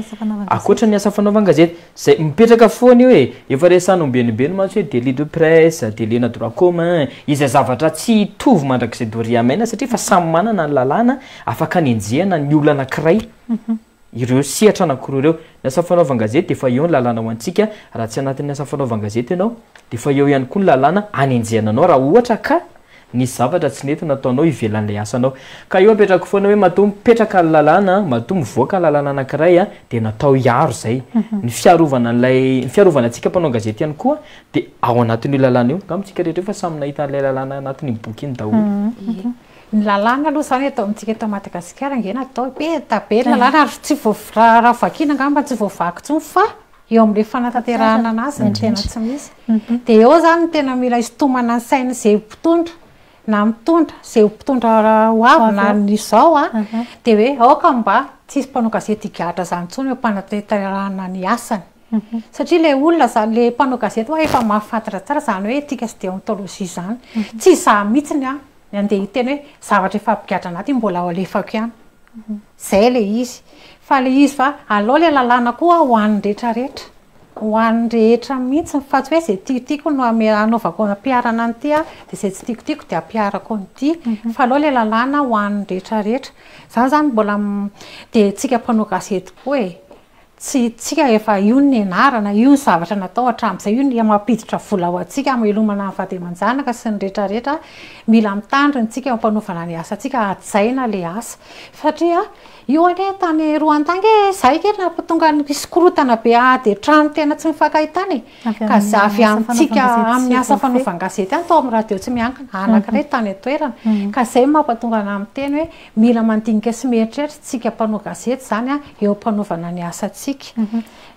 ankoatra ny asa fanaovan-gazety zay mipetraka foana io e efa resahana ombenimbeny mantsy hoe délit de presse délit na droit commun izay zavatra tsy hitovy mandrakizay doria maina satria fa samy manana ny lalàna afaka anenjehana ny olona anankiray Ireo sehatra anankiroa ireo. Ny asa fanaovan-gazety dia efa eo ny lalàna ho antsika, raha tsy anatin'ny asa fanaovan-gazety ianao dia efa eo ihany koa ny lalàna hanenjehana anao raha ohatra ka nisy zavatra tsy nety nataonao ivelan'ilay asanao. Ka eo apetrako foana hoe matoa mipetraka ny lalàna, matoa mivoaka ny lalàna anankiray dia natao hiaro izay. Ny fiarovana an'ilay, ny fiarovana antsika mpanao gazety ihany koa dia ao anatin'io lalàna io. Angamba isika rehetra efa samy nahita an'ilay lalàna anatin'iny boky iny daholo. Ie. Ny lalàna aloha izany eto amintsika eto Madagasikara ange natao be da be ny lalàna ary tsy voa raha raha vakiana angamba tsy voavaky intsony fa eo amin'ilay fanatanterahana anazy no tena tsy misy. Dia eo izany no tena mila hisintomana ny sain'izay mpitondra na mitondra, izay ho mpitondra ho avy na ny izao an, dia hoe aoka mba tsy hisy mpanao gazety higadra izany intsony eo am-panatanterahana ny asany. Satria ilay olona izany, ilay mpanao gazety hoa efa mahafantatra tsara izany hoe éthique sy déontologie izany. Tsy izaho mihitsiny an! Ny andeha hiteny hoe zavatra efa ampigadra anaty iny mbola ao alefako ihany. Zay le izy. Fa le izy fa alao le lalàna koa ho an'ny rehetra rehetra. Ho an'ny rehetra mihitsy fa tsy hoe zay tiatiako no anaovako ampiharana an'ity a, de zay tsy tiako tiako de ampiharako an'ity. Fa alao le lalàna ho an'ny rehetra rehetra. Za zany mbola de tsika mpanao gazety koa e. Tsy tsika efa io ny nianarana, io ny zavatra natao hatramin'izay, io ny mampiditra vola ho antsika hamelomana ny vady aman-janaka sy ny rehetra rehetra, mila mitandrina tsika eo am-panaovana ny asantsika, hajaina le asa satria io anie tany Rwanda ange zay ange nampatonga ny nisy korontana be ady an-trano tena tsy nifankahitana e, ka za avy amintsika amin'ny asa fanaovan-gazety ihany tao amin'ny radio tsy miankina anankiray tany an-toerana, ka zay no mampatonga anah miteny hoe Mila mandinika sy mieritreritra tsika mpanao gazety izany eo am-panaovana ny asantsika.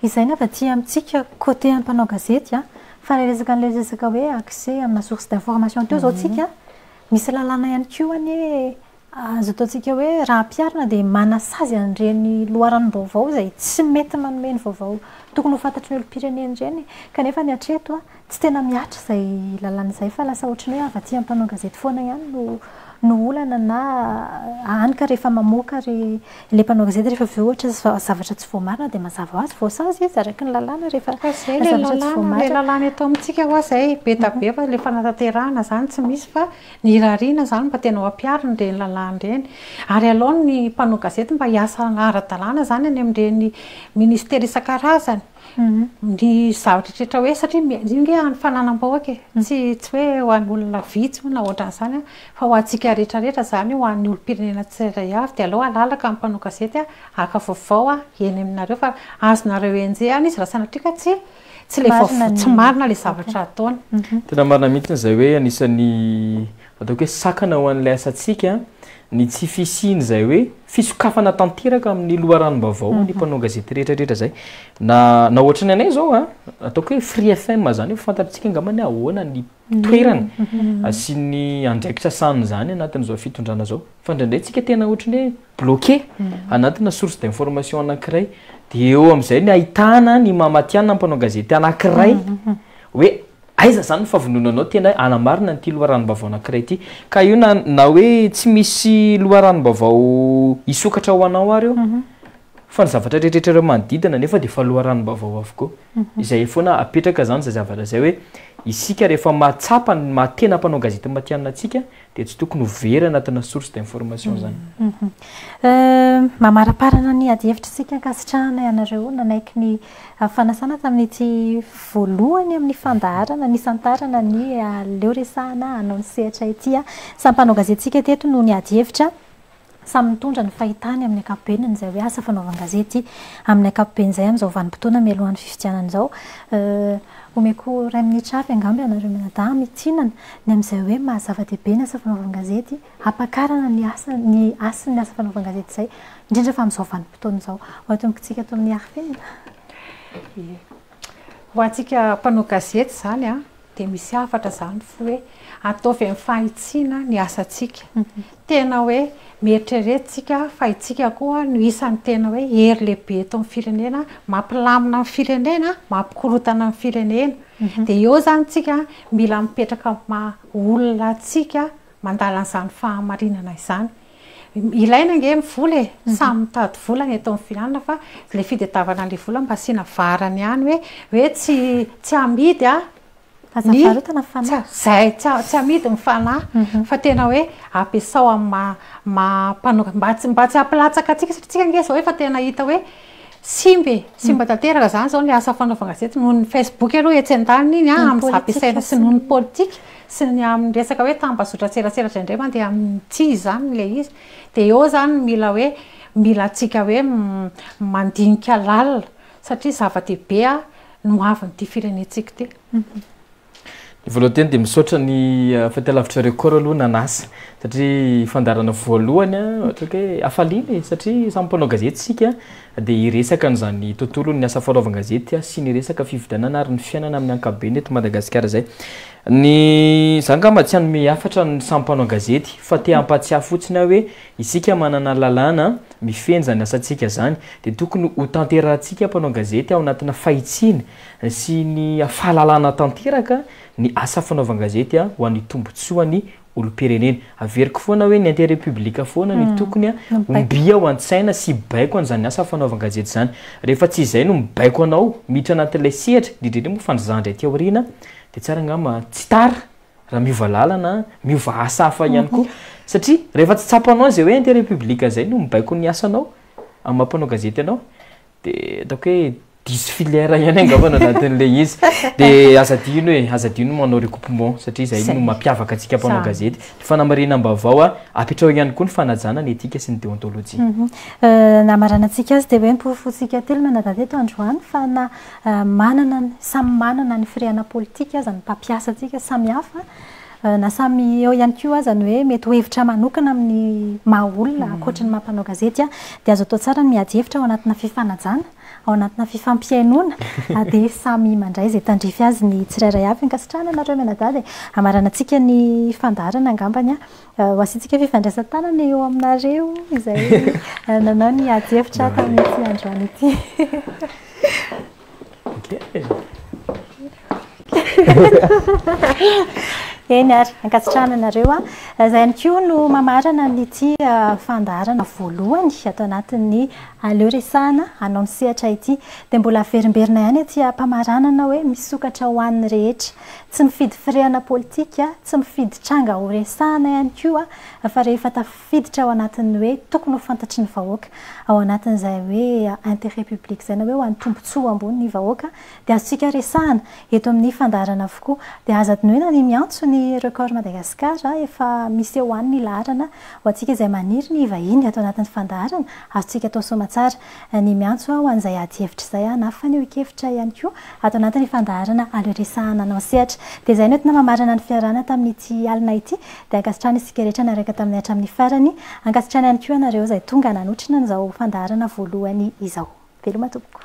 Izay ny avy aty amintsika côté an'ny mpanao gazety fa raha hiresaka an'ilay resaka hoe accès amina source d'information teo izao tsika, misy lalàna ihany koa anie azo ataontsika hoe raha ampiharina dia manasazy an'ireny loharanom-baovao izay tsy mety manome ny vaovao tokony ho fantatry ny olom-pirenena ireny kanefa ny hatreto Tsy tena mihatra izay lalàna izay fa lasa ohatran'ny hoe avy aty amin'ny mpanao gazety foana ihany no no olana na hany ka rehefa mamoaka ry ilay mpanao gazety rehefa avy eo ohatra zavatra tsy voamarina dia mazava ho azy voasazy izy araka ny lalàna rehefa Ka izay ilay zavatra tsy lalàna, ilay voamarina. lalàna eto amintsika hoa izay be da be fa ilay fanatanterahana izany tsy misy fa ny irariana izany mba tena ho ampiharina ireny lalàna ireny ary alao ny mpanao gazety mba hiasa ara-dalàna izany any amin'ireny ministera isan-karazany. Ny zavatra rehetra hoe satria io nge an'ny fananam-bahoaka e, tsy tsy hoe ho an'ny olona vitsy hono na ohatran'izany an, fa ho antsika rehetra rehetra izany io, ho an'ny olom-pirenena tsirairay avy, dia aleo halalaka ny mpanao gazety haka vaovao eny aminareo fa azonareo enjehina izy raha sanatria ka tsy tsy ilay vaovao, tsy marina ilay zavatra ataony. Tena marina mihitsy izay hoe anisan'ny ataoko hoe sakana ho an'ilay asantsika ny tsy fisian'izay hoe fisokafana tanteraka amin'ny loharanom-baovao ny mpanao gazety rehetra rehetra izay. Na na ohatran'ny anay izao a, ataoko hoe Free FM izany hoe fantatsika angamba ny ahoana ny toerana sy ny andraikitra sahanin'izany anatin'izao fitondrana izao. Fa indraindray tsika tena ohatran'ny hoe bloqué anatina source d'information anankiray. Dia eo amin'izay ny ahitana ny maha matihanina ny mpanao gazety anankiray hoe Aiza zany ny fahavononanao tena hoe hanamarina an'ity loharanom-baovao anankiray ity? Ka io na na hoe tsy misy loharanom-baovao hisokatra ho anao ary eo, fa ny zavatra rehetrarehetra ireo manodidina nefa dia efa loharanom-baovao avokoa. Izay foana apetraka zany izay zavatra izay hoe isika rehefa mahatsapa ny maha tena mpanao gazety matihanina antsika dia tsy tokony ho very anatina source d'information zany. Mamaraparana ny adihevitrisika ankasitrahana ianareo nanaiky ny fanasana tamin'ity voalohany amin'ny fandaharana nisantarana ny Aleo resahana hanao ny sehatra ity. Samy mpanao gazetintsika teto no niady hevitra, samy nitondra ny fahitany amin'ny ankapobeny izay hoe asa fanaovan-gazety amin'ny ankapobeny izay amin'izao vanim-potoana mialohan'ny fifidianana izao. Omeko iray minitra avy angamba ianareo mianadahy hamintinana ny amin'izay hoe maha zava-dehibe ny asa fanaovan-gazety, hampakarana ny asa ny hasin'ny asa fanaovan-gazety izay, indrindra fa amin'izao vanim-potoana izao. Ho atombokintsika ato amin'ny Arphine. Ie. Ho antsika mpanao gazety izany an, dia misy hafatra izany fo hoe ataovy amin'ny fahitsiana ny asantsika. Tena hoe mieritrereta isika fa isika koa no isan'ny tena hoe hery lehibe eto amin'ny firenena, mampilamina ny firenena, mampikorontana ny firenena. Dia eo izany isika mila mipetraka amin'ny maha olona antsika mandala an'izany fahamarinana izany. Ilaina ange ny vola e, samy mitady vola ny eto amin'ny firenena fa ilay fitadiavana an'ilay vola mba asiana varany ihany hoe hoe tsy tsy amidy a, Aza ny varotana fanahy. Zay, tsy tsy amidy ny fanahy fa tena hoe ampiasao amin'ny maha maha mpanao mba tsy mba tsy hampilatsaka antsika satria tsika ange izao efa tena hita hoe simba e, simba tanteraka izany izao ny asa fanaovana gazety noho ny facebook aloha etsy andaniny iny an, amin'ny ampiasaina sy noho ny politika sy ny amin'ny resaka hoe tambazotran-tserasera indraindray mandeha amin'ny tsy izy izany ilay izy. Dia eo izany mila hoe mila antsika hoe mandinika lalina satria zava-dehibe ny hoavin'ity firenentsika ity. Ny voalohany dia misaotra ny Fahitalavitra Record aloha nanasa satria fandaharana voalohany ohatra hoe hafaliana e satria samy mpanao gazety isika dia hiresaka an'izany tontolon'ny asa fanaovan-gazety sy ny resaka fifidianana ary ny fiainana amin'ny ankapobeny eto Madagasikara izay. Ny za angamba tsy hanome hafatra ny samy mpanao gazety fa te hampatsiahy fotsiny aho hoe isika manana lalàna mifehy izany asantsika izany dia tokony ho tanterahantsika mpanao gazety ao anatina fahitsiana sy ny fahalalana tanteraka ny asa fanaovan-gazety ho an'ny tombontsoan'ny olom-pirenena. Averiko foana hoe ny intérêt public foana no tokony omby ao an-tsaina sy hibaiko an'izany asa fanaovan-gazety izany. Rehefa tsy izay no mibaiko anao miditra anatin'ilay sehatra, indrindra indrindra moa fa ny zandry aty aoriana, dia tsara angamba tsy tara raha miova lalana, miova asa hafa ihany koa. Satria rehefa tsy tsapanao izay hoe intérêt public izay no mibaiko ny asanao amin'ny maha mpanao gazety anao, Dia ataoko hoe diso filière ihany angamba no anatin'ilay izy. Dia aza adino e, aza adino ny manao recoupement satria izay no mampiavaka antsika mpanao gazety. Ny fanamarinam-baovao a, apetraho ihany koa ny fanajana ny etika sy ny deontolojia. Namaranantsika azy dia hoe noporofointsika telo mianadahy teto androany fa na manana ny, samy manana ny firehana politika aza ny mpampiasa antsika samy hafa, Na samy eo ihany koa aza ny hoe mety ho hevitra manokana amin'ny maha olona ankoatry ny maha mpanao gazety dia azo atao tsara ny miady hevitra ao anatina fifanajana, ao anatina fifampihainoana dia samy mandray izay tandrify azy ny tsirairay avy. Ankasitrahana anareo mianadahy dia hamaranantsika ny fandaharana angambany ho asiantsika fifandraisan-tanana eo aminareo izay nanao ny ady hevitra tamin'ity androany ity. Eny ary, ankasitrahana anareo a. Izay ihany koa no mamarana an'ity fandaharana voalohany ato anatin'ny Aleo Resahana hanao ny sehatra ity. Dia mbola averimberina ihany aty am-pamaranana hoe misokatra ho an'ny rehetra. Tsy mifidy firehana politika, tsy mifidy tranga ho resahana ihany koa fa rehefa tafiditra ao anatin'ny hoe tokony ho fantatry ny vahoaka, ao anatin'izay hoe intérêt public izay na hoe ho an'ny tombontsoa ambony ny vahoaka dia azontsika resahana eto amin'ny fandaharana avokoa. Dia aza adinoina ny miantso ny Record Madagascar, efa misy eo any ny laharana ho antsika izay maniry ny hivahiny ato anatin'ny fandaharana, azontsika atao soamatsara ny miantso ho an'izay ady hevitra izay na fanehoan-kevitra ihany koa ato anatin'ny fandaharana Aleo Resahana Anao Sehatra. Dia izay no entina mamarana ny fiarahana tamin'ity alina ity. Dia ankasitrahana isika rehetra niaraka taminay hatramin'ny farany. Ankasitrahana ihany koa ianareo izay tonga nanotrona an'izao fandaharana voalohany izao. Veloma tompoko.